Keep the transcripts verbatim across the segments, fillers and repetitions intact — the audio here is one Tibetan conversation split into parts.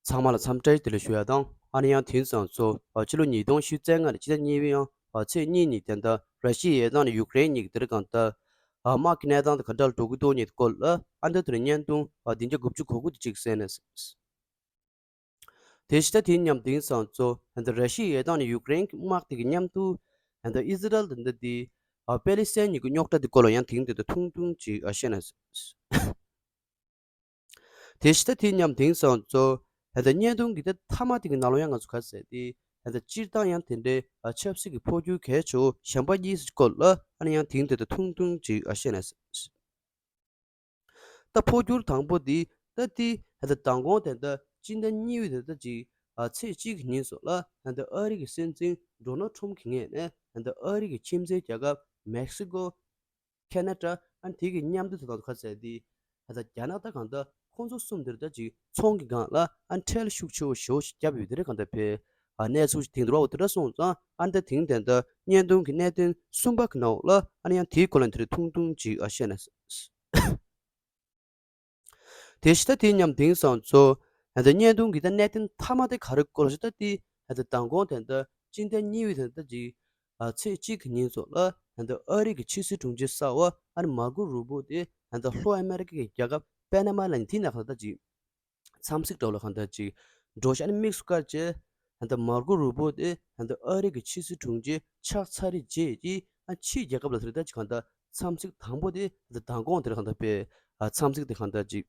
ཚང་མ་ལ་འཚམས་འདྲི་བདེ་ལེགས་ཞུ་ཡ་དང་། ཨ་ནི་ཡང་དེང་སང་ཚོ་ཕྱི་ལོ་ཉིས་སྟོང་ཉི་ཤུ་རྩ་ལྔ་ནས་ཕྱི་ཟླ་གཉིས་པའི་ཡང་ཚེས་གཉིས་ཉིན་དེ་འདྲ་ར་ཤི་ཡའི་ཡར་ཐང་ནས་ཡུཀ་རེན་གཉིས་ཀྱི་དེར་གང་ལྟར་དམག་གི་གནས་སྟངས་དེ་ག་འདྲ་ལ་འགྲོ་གི་འདུག་ཉིད་སྐོར་ལ་ཨ་འདི་དེར་བརྙན་ཐུང་བདུན་བརྒྱ་དགུ་བཅུ་གོ་དགུ་དེ་གཅིག་གསན་ནས། དེ་ཕྱི་ཟླ་དེའི་མཉམ་དེང་སང་ཚོ་ཧན་ད་ར་ཤི་ཡའི་ཡར་ཐང་ནས་ཡུཀ་རེན་གྱི་དམག་དེ་གི་མཉམ་དུ་ཧན་ད་ཨི་ཟི་རལ་དེ་འདི་དེ་པེ་ལི་སི་ཐན་གཉིས་ཀྱི་རྙོག་དྲ་དེ་སྐོར་ལ་ཡང་དེང་དེ་དུ་ཐུང་ཐུང་ཅིག་བཤད་ནས། དེ་ཕྱི་ཟླ་དེའི་མཉམ་དེང་སང་ཚོ་ཧན་ད་བརྙན་ཐུང་གི་དེ་མཐའ་མ་དེ་གི་ནང་ལོགས་ཡང་ང་ཚོ་ག་ཟེར་དེ་ཧན་ད་སྤྱིར་བཏང་ཡང་དེ་འདྲའི་ཆབ་སྲིད་ཀྱི་འཕོ་འགྱུར་གལ་ཆེ་བོ་གཞན་པ་གཉིས་སྐོར་ལ་ཨ་ནི་ཡང་དེང་དེ་དུ་ཐུང་ཐུང་ཅིག་བཤད་ནས། ད་འཕོ་འགྱུར་དང་པོ་འདི་ད་ཏི་ཧ་ད་མདང་དགོང་དེ་ད་སྤྱི་ཟླ་གཉིས་པའི་དེ་ད་ཅིག་ཨ་ཚེས་གཅིག་གི་ཉིན་སོགས་ལ་ཧ་ད་ཨ་རི་གི་སྲིད་འཛིན་ཌོ་ནལ་ཁྲོམ་གྱི་ངོས་ནས་ཧ་ད་ཨ་རི་གི་ཁྱིམ་མཚེས་རྒྱལ་ཁབ་མེག་སི་ཀོ། ཁེ་ན་ཌ། ཨ་དེ་གི་མཉམ་འབྲེལ་དུ་དང་ཁ་ཟེར་དེ་ཧ་ད་རྒྱ་ནག་ད་གང་ད་ཁོང་ཚོ་གསུམ་དེར་ད་ཅིག་ཚོང་གི་སྒང་ལ་ཨ་ཁྲལ་ཤུགས་ཆེ་བོ་ཞེ་བོ་ཞིག་བརྒྱབ་ཡོད་དེ་རེད་གང་ད་ཕེ། ཨ་གནས་ཚུལ་ཞིག་དེང་དུ་རོགས་དེ་འདྲ་སོང་ཙང་ཨ་ད་དེང་དེ་འདྲ་བརྙན་ཐུང་གི་གནད་དོན་གསུམ་པ་གི་ནང་ལ་ཨ་ནི་ཡང་དེའི་སྐོར་ལ་དེ་རིང་ཐུང་ཐུང་ཅིག་ཨ་བཤད་ནས། དེ་ཕྱི་ཟླ་དེའི་མཉམ་དེང་སང་ཚོ་ཨ་ད་བརྙན་ཐུང་གི་ད་གནད་དོན་མཐའ་མ་དེ་ག་རེ་སྐོར་ཞིག་ད་དེ་ཨ་ད་མདང་དགོང་དེ་འདྲ་སྤྱི་ཟླ་གཉིས་པའི་དེ་འདྲ་ཅིག་ཨ་ཚེས་གཅིག་གི་ཉིན་སོགས་ལ་ཨ་ད་ཨ་རི་གི་ཕྱི་སྲིད་དྲུང་ཆེ་གསར་བ་ཨ་ནི་མར་ཀོ་རུ་བོ་དེ་ཨ་ད་ལྷོ་ཨ་མེ་རི་ཀ་གི་རྒྱལ་ཁབ་པེ་ན་མ་ལ་ནི་དེ་ནས་གང་ད་ཅིག་འཚམས་གཟིགས་འདྲ་བོ་ལ་གང་ད་ཅིག་འགྲོ་ཤག་ནི་དམིགས་སུ་བཀར་བྱས་ཨ་ད་མར་ཀོ་རུ་བོ་དེ་ཨ་ད་ཨ་རི་གི་ཕྱི་སྲིད་དྲུང་ཆེ་ཆགས་ཚར་རེད་རྗེས་ཀྱི་ཨ་ཕྱིའི་རྒྱལ་ཁབ་ལ་དེ་རེད་ད་ཅིག་གང་ད་འཚམས་གཟིགས་དང་པོ་དེ་ཨ་ད་མདང་དགོང་དེ་རེད་གང་ད་པེ་ཨ་འཚམས་གཟིགས་དེ་གང་ད་ཅིག་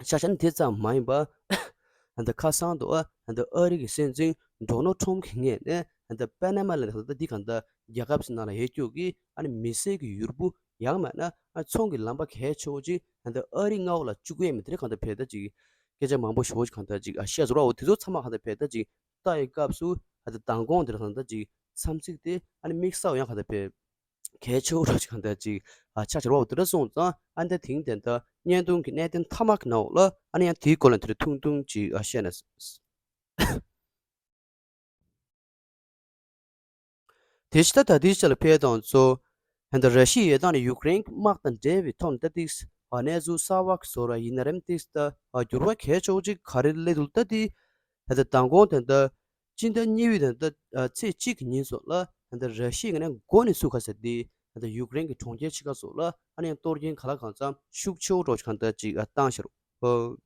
ཤ་ཤ་ནི་དེ་ཙམ་མ་ཡིན་པ། ཨ་ད་ཁ་སང་དུ་ཨ་ད་ཨ་རི་གི་སྲིད་འཛིན་ཌོ་ནལ་ཁྲོམ་གྱི་ངོས་ནས་ཨ་ད་པེ་ན་མ་ལ་ད་འདི་གང་ད་རྒྱལ་ཁབ་ཅིག་ནང་ལ་ཡོད་རྒྱུ་གི་ཨ་ནི་མི་སེར་གྱི་ཡུར་བུ་ཡང་མེད་ན་ཨ་ཚོང་གི་ལམ་པ་གལ་ཆེ་བོ་ཅིག་ཨ་ད་ཨ་རི་མངའ་འོག་ལ་བཅུག་ཡས་མི་དེ་རེད་གང་ད་ཕེ་ད་ཅིག་སྐད་ཆ་མང་པོ་ཞེ་པོ་ཅིག་གང་ད་ཅིག་ཨ་བཤད་ཟོར་བ་འོ་དེ་ཚོ་ཚང་མ་གང་ད་ཕེ་ད་ཅིག་ལྟ་ཡི་སྐབས་སུ་ཨ་ད་མདང་དགོང་དེ་རེད་གང་ད་ཅིག་འཚམས་གཟིགས་དེ་ཨ་ནི་དམིགས་བསལ་ཡང་གང་ད་ཕེ། གལ་ཆེ་བོ་རོགས་ཅིག་གང་ལྟར་ཅིག་ཨ་ཆ་ཆེ་བོ་དེ་འདྲ་སོང་ཙང་ཨ་ནི་ད་དེང་དེ་འདྲ་བརྙན་ཐུང་གི་གནད་དོན་མཐའ་མ་གི་ནང་ལ་ཨ་ནི་ཡང་དེའི་སྐོར་ལ་དེ་རིང་ཐུང་ཐུང་ཅིག་ཨ་བཤད་ནས། དེ་ཕྱི་ད་ད་ལྟའི་ཆ་ལ་ཕེ་དང་ཚོ་ཧན་ད་ར་ཤི་ཡའི་ཡར་ཐང་ནས་ཡུཀ་རེན་གྱི་དམག་དང་འབྲེལ་བའི་ཐོག་ནས་ད་ཏིག་ཨ་གནས་ཚུལ་གསར་བ་གི་བཟོ་ར་ཡིན་ན་རེམ་ཏིག་ད་ཨ་འགྱུར་བ་གལ་ཆེ་བོ་ཅིག་ག་རེ་སླེབས་འདུག་ད་ཏིག་ཧན་ད་མདང་དགོང་དེ་འདྲ། སྤྱི་ཟླ་གཉིས་པའི་ནང་ད་ཚེས་གཅིག་གི་ཉིན་སོགས་ལ་ད་ར་ཤི་ཡ་ནས་འགོ་ནས་ཚུགས་ཁ་ཟེར་ཏེ་ད་ཡུཀ་རེན་གྱི་གྲོང་ཁྱེར་ཆེ་ཁག་སོགས་ལ་ཨ་ནི་གཏོར་སྐྱོན་ག་ལ་གང་འཚམ་ཤུགས་ཆེ་བོ་འགྲོ་གང་ལྟར་ཅིག་བཏང་ཤག་རོ།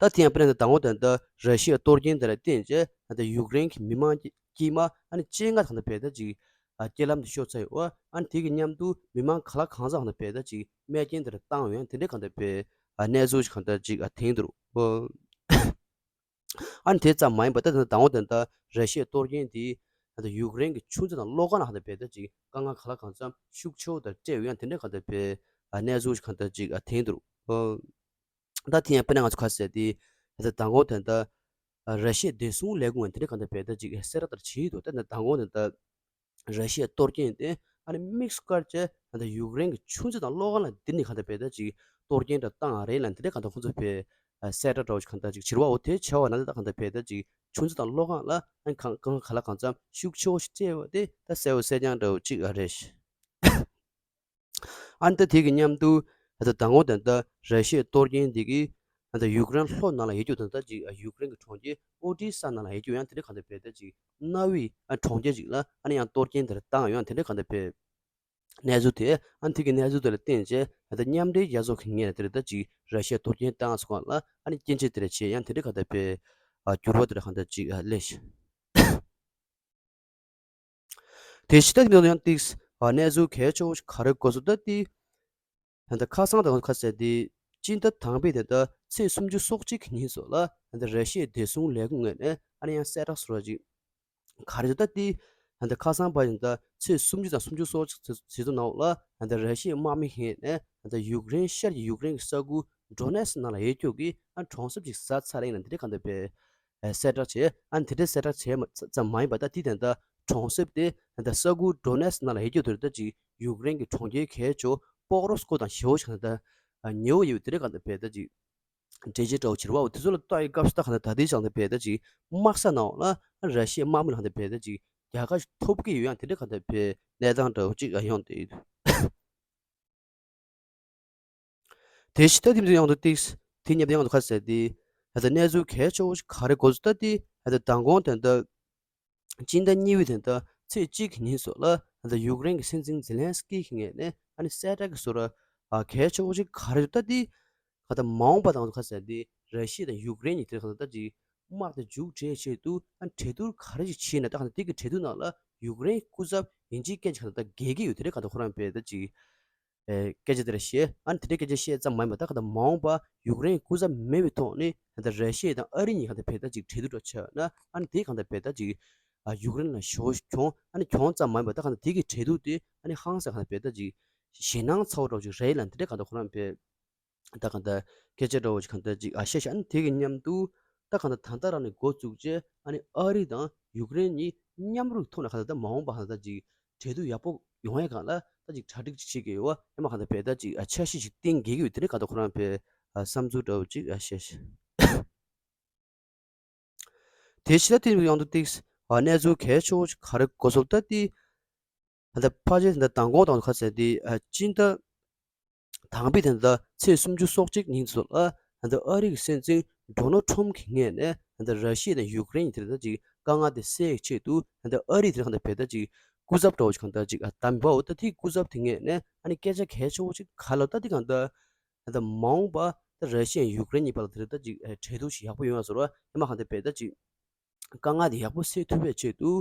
ད་དེ་ཡང་དཔེར་ན་ད་དང་པོ་ད་ད་ར་ཤི་ཡའི་གཏོར་སྐྱོན་དེ་ལ་བརྟེན་རྗེས་ད་ཡུཀ་རེན་གྱི་མི་མང་དཀྱུས་མ་ཨ་ནི་བཅོ་ལྔ་དང་ད་བས་ད་ཅིག་རྐྱེན་ལམ་དུ་ཤོར་ཚར་ཡོད། ཨ་ནི་དེ་གི་མཉམ་དུ་མི་མང་ག་ལ་གང་འཚམ་གང་ད་བས་ད་ཅིག་རྨས་སྐྱོན་དེ་ལ་བཏང་ཡོད། ཡང་དེ་འདྲའི་གང་ད་བས་གནས་ཚུལ་ཞིག་གང་ད་ཅིག་ཐོན་འདུག་རོ། ཨ་ནི་དེ་ཙམ་མ་ཡིན་པར་ད་ད་དང་པོ་དེ་ད་ར་ཤི་ཡའི་གཏོར་སྐྱོན་དེས་ད་ཡུཀ་རེན་གྱི་ཆུ་མཛོད་དང་གློག་ཁང་ལ་གང་ད་བས་ད་ཅིག་དཀའ་ངལ་ག་ལ་གང་འཚམ་ཤུགས་ཆེ་བོ་དང་སྤྲད་ཡོད། ཡང་དེ་འདྲ་གང་ད་བས་གནས་ཚུལ་གང་ད་ཅིག་ཐོན་འདུག་རོ། ད་དེ་ཡང་དཔེར་ན་ང་ཚོ་ག་ཟེར་ཏེ་ད་དང་པོ་དེ་ད་ར་ཤི་ཡའི་བདེ་སྲུང་ལས་ཁུངས་དེ་འདྲ་གང་ད་བས་ད་ཅིག་གསལ་བསྒྲགས་ལྟར་བྱེད་ཡོད་འདུག་ད་ད་དང་པོ་དེ་ད། ར་ཤི་ཡའི་གཏོར་སྐྱོན་དེ་ཨ་ནི་དམིགས་སུ་བཀར་བྱས་ད་ལྟ་ཡུཀ་རེན་གྱི་ཆུ་མཛོད་དང་གློག་ཁང་ལ་འདི་ནས་གང་ལྟར་བས་ད་ཅིག་གཏོར་སྐྱོན་འདྲ་བཏང་བ་རེད་ལ་འདི་འདྲ་གང་ལྟར་ཁོང་ཚོ་བས་གསལ་བསྒྲགས་འདྲ་བོ་ཞིག་གང་ལྟར་ཅིག་བྱེད་པ་འོ་དེ་བྱས་པ་ན་ད་ལྟ་གང་ལྟར་བས་ད་ཅིག་ཆུ་མཛོད་དང་གློག་ཁང་ལ་ཨ་ནི་གང་གང་ག་ལ་གང་འཚམ་ཤུགས་ཆེ་བོ་ཞིག་སྤྲད་པ་དེ་ད་གསལ་བོ་གསལ་རྐྱང་འདྲ་བོ་ཅིག་ཨ་རེད། ཨ་ནི་ད་དེ་གི་མཉམ་དུ་ད་ལྟ་དང་པོ་ད་ལྟ་ར་ཤི་ཡའི་གཏོར་སྐྱོན་འདི་གིས་ད་ལྟ་ཡུཀ་རེན་ལྷོ་ནང་ལ་ཡོད་རྒྱུ་དང་ད་ཅིག་ཡུཀ་རེན་གྱི་གྲོང་ཁྱེར་ཨོ་ཏི་ས་ནང་ལ་ཡོད་རྒྱུ་ཡང་དེ་འདྲ་གང་ལྟར་བས་ད་ཅིག་གནའ་བོའི་ཨ་གྲོང་ཁྱེར་ཅིག་ལ་ཨ་ནི་ཡང་གཏོར་སྐྱོན་དེ་འདྲ་བཏང་ཡང་དེ་འདྲ་གང་ལྟར་བས་གནས་ཚུལ་དེ་ཨ་ནི་དེ་གི་གནས་ཚུལ་དེ་ལ་བརྟེན་བྱས་ད་ལྟ་མཉམ་འབྲེལ་རྒྱལ་ཚོགས་ཀྱི་ངོས་ནས་དེ་འདྲ་ད་ཅིག་ར་ཤི་ཡ་གཏོར་སྐྱོན་བཏང་སོང་ལ་ཨ་ནི་སྐྱོན་བརྗོད་དེ་འདྲ་བྱས་ཡང་དེ་འདྲ་གང་ལྟར་བས་ཨ་འགྱུར་བ་དེ་འདྲ་གང་ལྟར་ཅིག་ཨ་སླེབས་ཤག་དེ་ཕྱི་ད་དེ་ཡང་ཏིག་ཨ་གནས་ཚུལ་གལ་ཆེ་བོ་ཞིག་ག་རེ་གོ་སོང་ད་ཏི། ད་ལྟ་ཁ་སང་དང་ཁ་གསལ་ཏེ་སྤྱི་ཟླ་དང་པའི་ད་ལྟ་ཚེས་སུམ་ཅུ་སོ་གཅིག་གི་ཉིན་སོགས་ལ་ད་ལྟ་ར་ཤི་ཡའི་བདེ་སྲུང་ལས་ཁུངས་ངོས་ནས་ཨ་ནི་ཡང་གསལ་བསྒྲགས་སོགས་ཅིག་ག་རེ་ད་ཏི། ད་ལྟ་ཁ་སང་བར་ཡིན་ད་ཚེས་སུམ་ཅུ་དང་སུམ་ཅུ་སོ་གཅིག་ཚེ་ཚོ་ནང་ལ་ད་ལྟ་ར་ཤི་ཡའི་དམག་མི་ངོས་ནས་ད་ལྟ་ཡུཀ་རེན་ཤར་གྱི་ཡུཀ་རེན་གྱི་ས་ཁུལ་ཌོ་ནེ་སི་ནང་ལ་ཡོད་རྒྱུ་གི་ཨ་གྲོང་གསེབ་ཅིག་ཟ་ཚར་ཡིན་ན་འདི་འདྲ་གང་ལྟར་བས། གསལ་བསྒྲགས་བྱས། ཨ་ནི་དེ་འདྲའི་གསལ་བསྒྲགས་བྱས་མ་ཙམ་མ་ཡིན་པ་ད་དེ་དེ་འདྲ་གྲོང་གསེབ་དེ་ད་ས་ཁུལ་ཌོ་ནེ་སི་ནང་ལ་ཡོད་རྒྱུ་དེ་ད་ཅིག་ཡུཀ་རེན་གྱི་གྲོང་ཁྱེར་གལ་ཆེ་པོ་པོག་རོ་སི་ཀོ་དང་ཞེ་པོ་ཞིག་ད་ཉེ་བོ་ཡོད་དེ་འདྲ་གང་ལྟར་བས་ད་ཅིག་འབྲེལ་བྱེད་འདྲ་བོ་བྱེད་པ་འོ་དེ་ཚོ་ལ་ལྟ་ཡི་སྐབས་སུ་ད་གང་ལྟར་ད་ལྟའི་ཞང་ད་བས་ད་ཅིག་དམག་ས་ནང་ལ་ར་ཤི་ཡའི་དམག་མི་ལ་གང་ལྟར་བས་ད་ཅིག་རྒྱལ་ཁ་ཞིག་ཐོབ་ཀྱི་ཡོད་ཡང་དེ་འདྲ་གང་ལྟར་བས་གནས་སྟངས་འདྲ་བོ་ཅིག་ཡོང་བསྡད་ཡོད། དེ་ཕྱི་ད་དེ་ཡང་དུ་ཏིག་དེ་ཉེ་དེ་ཡང་དུ་ཁ་གསལ་ཏེ། ད་ལྟ་གནས་ཚུལ་གལ་ཆེ་བོ་ཞིག་ག་རེ་གོ་སོང་ད་དེ། ད་ལྟ་མདང་དགོང་དེ་འདྲ་སྤྱི་ཟླ་གཉིས་པའི་དེ་འདྲ་ཚེས་གཅིག་གི་ཉིན་སོགས་ལ་ད་ལྟ་ཡུཀ་རེན་གྱི་སྲིད་འཛིན་ཛེ་ལན་སི་ཀི་གི་ངོས་ནས་ཨ་ནི་གསལ་བསྒྲགས་ཀྱི་བཟོ་འདྲ་ཨ་གལ་ཆེ་བོ་ཞིག་ག་རེ་ད་དེ། ད་ལྟ་མ་འོངས་པ་དང་ཁ་གསལ་དེ་ར་ཤི་ཡ་དང་ཡུཀ་རེན་གཉིས་དེ་ག་ད་ཅིག་དམག་དེ་མཇུག་སྒྲིལ་ཆེད་དུ་ཨ་གྲོས་བསྡུར་ག་རེ་ཞིག་བྱས་ན་ད་ག་ད་དེ་གི་གྲོས་བསྡུར་ནང་ལ་ཡུཀ་རེན་སྐུ་ཚབ་ཡིན་གཅིག་མཁན་གཅིག་ག་ད་ད་རྒྱལ་གྱི་ཡོད་དེ་རེད། ག་ད་ཁོ་རང་བས་ད་ཅིག་ཨེ་སྐད་ཆ་དེ་ར་བཤད། ཨ་ནི་དེ་འདྲའི་སྐད་ཆ་བཤད་ཙམ་མ་ཡིན་པ་ད་ག་ད་མ་འོངས་པ་ཡུཀ་རེན་སྐུ་ཚབ་མེད་པའི་ཐོག་ནས་ད་ད་ར་ཤི་ཡ་དང་ཨ་རི་གཉིས་ག་ད་བས་ད་ཅིག་གྲོས་བསྡུར་འདྲ་བྱས་ན་ཨ་ནི་དེ་ག་ད་བས་ད་ཅིག་ཨ་ཡུཀ་རེན་ལ་ཞེ་པོ་གྱོང་ཨ་ནི་གྱོང་ཙམ་མ་ཡིན་པ་ད་ག་ད་དེ་གི་གྲོས་བསྡུར་དེ་ཨ་ནི་ཧང་སང་ག་ད་བས་ད་ཅིག་ཞེད་སྣང་ཚ་བོ་འདྲ་བོ་ཅིག་རེད་ལབ་དེ་འདྲ་ག་ད་ཁོ་རང་བས། ད་གང་ལྟར་སྐད་ཆ་འདྲ་བོ་ཞིག་གང་ལྟར་ཅིག་ཨ་བཤད་ཤག་ཨ་ནི་དེ་གི་མཉམ་དུ་ད་གང་ལྟར་ད་ལྟ་རང་ནས་འགོ་བཙུགས་རྗེས་ཨ་ནི་ཨ་རི་དང་ཡུཀ་རེན་གཉིས་མཉམ་རུབ་ཐོག་ནས་གང་ལྟར་ད་མ་འོངས་པ་གང་ལྟར་ཅིག་གྲོས་བསྡུར་ཡག་པོ་ཡོང་ཡས་སྒང་ལ་ད་ཅིག་གྲ་སྒྲིག་ཅིག་བྱེད་ཀྱི་ཡོད་པ་ཡང་མ་གང་ལྟར་བས་ད་ཅིག་ཨ་འཆར་གཞི་ཞིག་བཏིང་དགོས་ཀྱི་ཡོད་དེ་འདྲ་གང་ལྟར་ཁོ་རང་བས་ཨ་བསམ་ཚུལ་འདྲ་བོ་ཅིག་ཨ་བཤད་ཤག་དེ་ཕྱི་ཟླ་བདུན་པའི་ནང་དུ་ཏིག་ཨ་གནས་ཚུལ་གལ་ཆེ་བོ་ཞིག་ག་རེ་གོ་སོང་ད་དེ། ད་ལྟ་ཕལ་ཆེར་ད་ལྟ་མདང་དགོང་དང་ཁ་གསལ་དེ་ཨ་སྤྱི་ཟླ་དང་པོའི་དེ་ད་ཚེས་སུམ་ཅུ་སོ་གཅིག་ཉིན་སོགས་ལ་ད་ལྟ་ཨ་རི་གི་སྲིད་འཛིན་ཌོ་ནལ་ཊམ་གྱི་ངོས་ནས་ད་ལྟ་ར་ཤི་ཡ་དང་ཡུཀ་རེན་གྱི་དེ་ད་ཅིག་དཀའ་ངལ་དེ་སེལ་ཡག་ཆེད་དུ་ད་ལྟ་ཨ་རི་དེ་གང་ལྟར་བས་ད་ཅིག་སྐུ་ཚབ་འདྲ་བོ་ཞིག་གང་ལྟར་ཅིག་ཨ་བདམས་པའོ། ད་དེའི་སྐུ་ཚབ་དེ་ངོས་ནས་ཨ་ནི་སྐད་ཆ་གལ་ཆེ་བོ་ཞིག་ག་ལ་ད་དེ་གང་ལྟར་ད་ལྟ་མ་འོངས་པ་ད་ར་ཤི་ཡ་ཡུཀ་རེན་གཉིས་བར་ལ་དེ་ད་ཅིག་ཨ་གྲོས་བསྡུར་ཞིག་ཡག་པོ་ཡོང་ཡག་བཟོ་འདྲ་ཡང་མ་གང་ལྟར་བས་ད་ཅིག་དཀའ་ངལ་དེ་ཡག་པོ་སེལ་ཐུབ་པའི་ཆེད་དུ།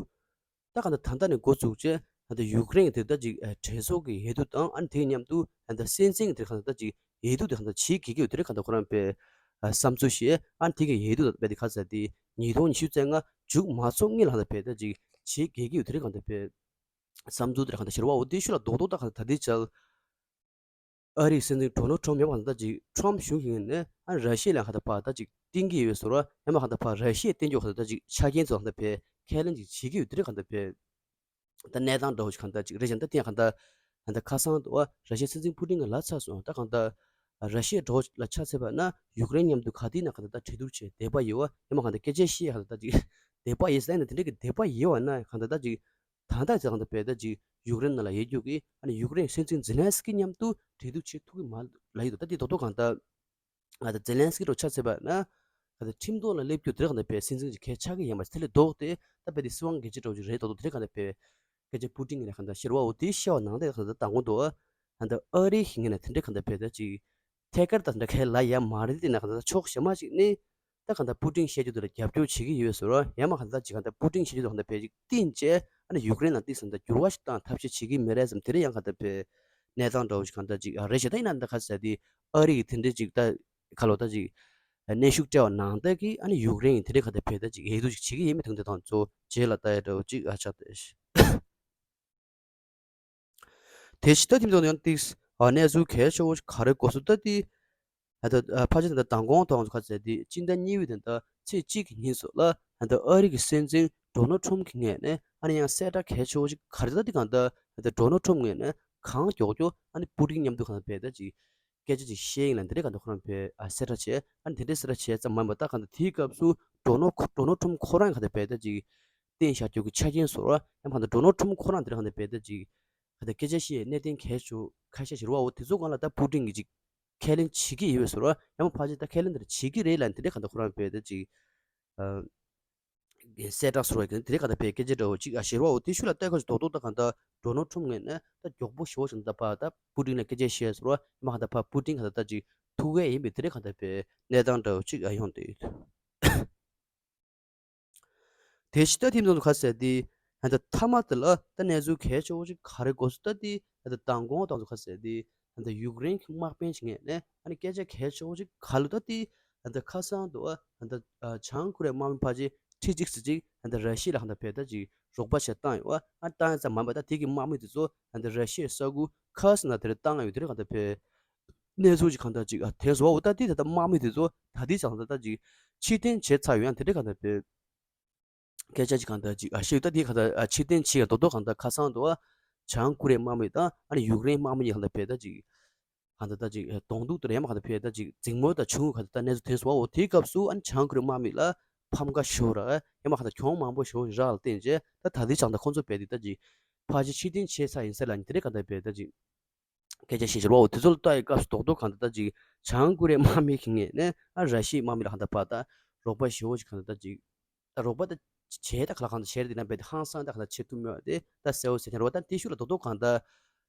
ད་གང་ལྟར་ད་ལྟ་ནས་འགོ་བཙུགས་རྗེས་ད་ལྟ་ཡུཀ་རེན་གྱི་དེ་ད་ཅིག་ཨ་གྲོས་ཚོགས་ཀྱི་འོས་བསྡུ་དང་ཨ་ནི་དེའི་མཉམ་དུ་ད་ལྟ་སྲིད་འཛིན་གྱི་དེ་གང་ལྟར་ད་ཅིག་འོས་བསྡུ་དེ་གང་ལྟར་བྱེད་དགོས་ཀྱི་ཡོད་དེ་རེད། གང་ལྟར་ཁོ་རང་བས་ཨ་བསམ་ཚུལ་བཤད། ཨ་ནི་དེ་གི་འོས་བསྡུ་དང་བས་དེ་ག་ཚ་དེ་ཉིས་སྟོང་ཉི་ཤུ་རྩ་ལྔ་མཇུག་མ་རྫོགས་སྔོན་ལ་གང་ལྟར་བས་ད་ཅིག་བྱེད་དགོས་ཀྱི་ཡོད་དེ་རེད། གང་ལྟར་བས་བསམ་ཚུལ་དེ་རེད། གང་ལྟར་ཞེ་པོ་འོ་དེའི་ཤུལ་ལ་རྡོག་རྡོག་ད་གང་ལྟར་ད་ལྟའི་ཆར། ཨ་རིའི་སྲིད་འཛིན་ཌོ་ནལ་ཊམ་ཡང་མ་ད་ཅིག་ཊམ་གཞུང་གི་ངོས་ནས་ཨ་ར་ཤི་ཡ་ལ་ཡང་ཁ་ད་ཕར་ད་ཅིག་བསྟེན་གྱི་ཡོད་པའི་བཟོ་འདྲ་ཡང་མ་ཁ་ད་ཕར་ར་ཤི་ཡ་བསྟེན་རྒྱུ་ཁ་ད་ད་ཅིག་ཆ་རྐྱེན་ཚོ་ཁ་ད་ཕར་ཁས་ལེན་ཅིག་བྱེད་ཀྱི་ཡོད་དེ་རེད། ཁ་ད་ཕར་ད་གནས་སྟངས་འདྲ་བོ་ཞིག་ཁ་ད་ཅིག་རེད་ཅང་ད་དེ་ཡང་ཁ་ད་ད་ཁ་སང་དུ་ཨ་ར་ཤི་ཡའི་སྲིད་འཛིན་པུ་ཏིན་གྱིས་ལབ་ཚར་སོང་། ད་ཁ་ད་ར་ཤི་ཡ་འདྲ་བོ་ལ་ཆ་མཚོན་པ་ན་ཡུཀ་རེན་མཉམ་དུ་ག་དུས་ན་ཁ་ད་ད་གྲོས་བསྡུར་བྱེད་འདོད་པ་ཡོད་པ་ཡང་མ་ཁ་ད་སྐད་ཆ་བཤད་ཁ་ད་ད་ཅིག་འདོད་པ་ཡོད་ཟེར་ན་དེ་འདྲ་གི་འདོད་པ་ཡོད་པ་ན་ཁ་ད་ད་ཅིག་ད་ལྟ་ཚེ་གང་ལྟར་བས་ད་ཅིག་ཡུཀ་རེན་ནང་ལ་ཡོད་རྒྱུ་གི་ཨ་ནི་ཡུཀ་རེན་སྲིད་འཛིན་ཛེ་ལན་སི་ཀི་མཉམ་དུ་གྲོས་བསྡུར་བྱེད་ཐུབ་ཀྱི་མ་ལ་ཡོད་དོ། ད་དེ་རྡོག་རྡོག་གང་ལྟར་ང་ད་ཛེ་ལན་སི་ཀི་རུ་ཆ་མཚོན་པ་ན་ང་ད་ཁྲིམས་ཐོག་ལ་སླེབས་རྒྱུ་དེ་རེད། གང་ལྟར་བས་སྲིད་འཛིན་གྱི་གལ་ཆགས་ཀྱི་ཡིན་པ་དེ་ལས་ལྡོག་སྟེ་ད་བས་དེ་སྲིད་དབང་སྒེར་གཅོད་འདྲ་བོ་ཅིག་རེད། རྡོག་རྡོག་དེ་རེད། གང་ལྟར་བས་སྐད་ཆ་པུ་ཏིན་གྱིས་ནས་གང་ལྟར་ཤེར་བ་འོ་དེ་ཤེས་པ་ནང་དེ་གང་ལྟར་ད་དགོངས་འདུག་ང་ད་ཨ་རི་ཞིག་ངེས་ན་དེ་འདྲ་གང་ལྟར་བས་ད་ཅིག་ཐད་ཀར་ད་འདྲ་ཁས་ལ་ཡ་མ་རེད་དེ་ན་གང་ལྟར་ཕྱོགས་གཞན་མ་ཞིག་ནས་ད་གང་ལྟར་པུ་ཏིན་བཤད་རྒྱུ་དེ་ལ་རྒྱབ་སྐྱོར་བྱེད་ཀྱི་ཡོད་བཟོ་འདྲ་ཡང་མ་གང་ལྟར་ཅིག་གང་ལྟར་པུ་ཏིན་བཤད་རྒྱུ་དེ་གང་ལྟར་བས་ཅིག་བསྟན་བྱས་ཨ་ནི་ཡུཀ་རེན་ལ་ཏིག་ཙམ་ད་འགྱུར་བ་ཞིག་བཏང་ཐབས་ཤེས་བྱེད་ཀྱི་མེད་རེད་བསམ། དེ་རེད་ཡང་གང་ལྟར་བས་གནས་སྟངས་འདྲ་བོ་ཞིག་གང་ལྟར་ཅིག་ཨ་རེད་ཤག་ད་ཡིན་ན་ད་ག་ཟེར་དེ་ཨ་རི་ཡི་དེ་འདྲའི་ཅིག་ད་ཁ་ལོ་ད་ཅིག་གནོན་ཤུགས་སྤྲད་པ་ནང་ལྟར་གྱི་ཨ་ནི་ཡུཀ་རེན་གྱི་དེ་འདྲའི་གང་ལྟར་བས་ད་ཅིག་འོས་བསྡུ་ཅིག་བྱེད་ཀྱི་ཡིན་མིན་དེ་འདྲ་དང་གཙོ་བོ་རྗེས་ལ་ལྟ་ཡ་འདྲ་བོ་ཅིག་ཨ་ཆགས་ཏེ། དེ་ཕྱི་ཟླ་ཐིམ་ཚང་ཡང་ཏིག་ཨ་གནས་ཚུལ་གལ་ཆེ་བོ་ཞིག་ག་རེ་གོ་སོང་ད་དེ། ད་ལྟ་ཕལ་ཆེར་ད་ལྟ་མདང་དགོང་དང་ཁ་ཟེར་དེ་སྤྱི་ཟླ་གཉིས་པའི་ད་ལྟ་ཚེས་གཅིག་གི་ཉིན་སོགས་ལ་ད་ལྟ་ཨ་རི་གི་སྲིད་འཛིན་ཌོ་ནལ་ཊམ་གྱི་ངོས་ནས་ཨ་ནི་ཡང་གསལ་བསྒྲགས་གལ་ཆེ་བོ་ཞིག་ག་རེ་ད་དེ་གང་ལྟར་ད་ལྟ་ཌོ་ནལ་ཊམ་ངོས་ནས་གང་མགྱོགས་མགྱོགས་ཨ་ནི་པུ་ཏིན་མཉམ་དུ་གང་ལྟར་བས་ད་ཅིག་སྐད་ཆ་ཅིག་བཤད་ཡིན་ལ་འདི་འདྲའི་གང་ལྟར་ཁོ་རང་བས་ཨ་གསལ་བསྒྲགས་བྱས། ཨ་ནི་དེ་འདྲའི་གསལ་བསྒྲགས་བྱས་ཙམ་མ་ཡིན་པ་ད་གང་ལྟར་དེའི་སྐབས་སུ་ཌོ་ནལ་ཌོ་ནལ་ཊམ་ཁོ་རང་གང་ལྟར་བས་ད་ཅིག་བསྟན་བཞག་རྒྱུ་གི་ཆ་རྐྱེན་བཟོ་འདྲ་ཡང་གང་ལྟར་ཌོ་ནལ་ཊམ་ཁོ་རང་འདི་འདྲ་གང་ལྟར་བས་ད་ཅིག་གང་ལྟར་སྐད་ཆ་བཤད་གནད་དོན་གལ་ཆེ་ཁ་ཤས་ཤིག་རེད་པ། འོ་དེ་ཚོ་སྒང་ལ་ད་པུ་ཏིན་གྱིས་ཅིག་ཁས་ལེན་བྱེད་ཀྱི་ཡོད་པའི་བཟོ་འདྲ་ཡང་ཕལ་ཆེར་ད་ཁས་ལེན་དེ་འདྲ་བྱེད་ཀྱི་རེད་ལབ་འདི་འདྲའི་གང་ལྟར་ཁོ་རང་བས་ད་ཅིག་ཨ། གསལ་བསྒྲགས་སོགས་རེད། དེ་འདྲའི་གང་ལྟར་བས་སྐད་ཆ་འདྲ་བོ་ཅིག་ཨ་ཤེར་བ་འོ་དེ་ཤུལ་ལ་ལྟ་ཁ་ཅིག་རྡོག་རྡོག་ད་གང་ལྟར་ཌོ་ནལ་ཊམ་ངོས་ནས་ད་མགྱོགས་པོ་ཞེ་པོ་ཞིག་ད་ཕར་ད་པུ་ཏིན་ལ་སྐད་ཆ་བཤད་སོང་ར་ཡང་མ་གང་ལྟར་ཕར་པུ་ཏིན་གང་ལྟར་ད་ཅིག་ཐུག་གི་ཡིན་པའི་དེ་འདྲའི་གང་ལྟར་བས་གནས་སྟངས་འདྲ་བོ་ཅིག་ཨ་ཡོང་བསྡད་ཡོད། དེ་ཕྱི་ཟླ་ཐིམ་ཚང་དུ་ཁ་གསལ་ཏེ། ད་ལྟ་མཐའ་མ་དེ་ལ་ད་གནས་ཚུལ་གལ་ཆེ་བོ་ཞིག་ག་རེ་གོ་སོང་ད་དེ་ད་ལྟ་མདང་དགོང་དང་དུ་ཁ་གསལ་ཏེ། ད་ལྟ་ཡུཀ་རེན་གྱི་དམག་དཔོན་ཞིག་ངོས་ནས་ཨ་ནི་སྐད་ཆ་གལ་ཆེ་བོ་ཞིག་ག་ལ་ད་དེ་ད་ལྟ་ཁ་སང་དུ་ཨ་ད་ལྟ་བྱང་ཀོ་རི་ཡའི་དམག་མི་ཕལ་ཆེར་ཁྲི་གཅིག་ཙམ་ཅིག་ད་ལྟ་ར་ཤི་ཡ་ལ་ཧང་ད་བས་ད་ཅིག་རོགས་པ་བྱས་བཏང་ཡོད་ཨ། བཏང་ཡོད་ཙམ་མ་ཡིན་པ་ད་དེ་གི་དམག་མི་དེ་ཚོ་ད་ལྟ་ར་ཤི་ཡའི་ས་ཁུལ་ཁ་སང་ན་དེར་བཏང་ཡོད་དེ་རེད་གང་ལྟར་བས། གནས་ཚུལ་ཅིག་གང་ལྟར་ཅིག་ཨ་དེ་བཟོ་བ་འོ་ད་དེ་ད་ལྟ་དམག་མི་དེ་ཚོ་ད་དེ་ཙང་ད་ལྟ་ཅིག་ཕྱིར་འཐེན་བྱས་ཚར་ཡོད་ཡང་དེ་འདྲ་གང་ལྟར་བས། སྐད་ཆ་ཅིག་གང་ལྟར་ཅིག་ཨ་ཤེས་ཡོད་ད་དེ་གང་ལྟར་ཨ་ཕྱིར་འཐེན་བྱས་ཡ་རྡོག་རྡོག་གང་ལྟར་ཁ་སང་དུ་ཨ་བྱང་ཀོ་རི་ཡའི་དམག་མི་དང་ཨ་ནི་ཡུཀ་རེན་དམག་མི་གཉིས་གང་ལྟར་བས་ད་ཅིག་གང་ལྟར་ད་ཅིག་གདོང་ཐུག་དེར་ཡང་མ་གང་ལྟར་བས་ད་ཅིག་འཛིང་མོ་དང་ཆུང་ངུ་གང་ལྟར་ད་གནས་ཚུལ་ཐོན་སོང་བ་འོ་དེའི་སྐབས་སུ་ཨ་ནི་བྱང་ཀོ་རི་ཡའི་དམག་མི་ལ་ཕམ་ཁ་ཞེ་པོ་རག་ཡང་མ་གང་ལྟར་གྱོང་མང་པོ་ཞེ་པོ་རག་ལ་བརྟེན་བྱས་ད་ད་དེ་ཙང་ད་ཁོང་ཚོ་བས་དེ་ད་ཅིག་ཕལ་ཆེར་ཕྱིར་འཐེན་བྱས་ཚར་ཡིན་ས་ལ་ནི་དེ་འདྲ་གང་ལྟར་བས་ད་ཅིག་སྐད་ཆ་བཤད་བཞིན་པའོ། དེ་ཚོ་ལ་ལྟ་ཡི་སྐབས་སུ་རྡོག་རྡོག་གང་ལྟར་ད་ཅིག་བྱང་ཀོ་རི་ཡའི་དམག་མི་གི་ངོས་ནས་ཨ་ར་ཤི་ཡའི་དམག་མི་ལ་གང་ལྟར་ཕར་ད་རོགས་པ་ཞེ་པོ་ཅིག་གང་ལྟར་ད་ཅིག་ད་རོགས་པ་ད་བྱས་ད་ག་ལ་གང་ལྟར་བྱས་རེད། དེ་ན་བས་ད་ཧང་སང་ད་གང་ལྟར་བྱེད་ཐུབ་མེད་པ་དེ་ད་གསལ་པོ་གསལ་ཐལ་རེད་པ། ད་དེ་ཤུགས་ལ་རྡོག་རྡོག་གང་ལྟར་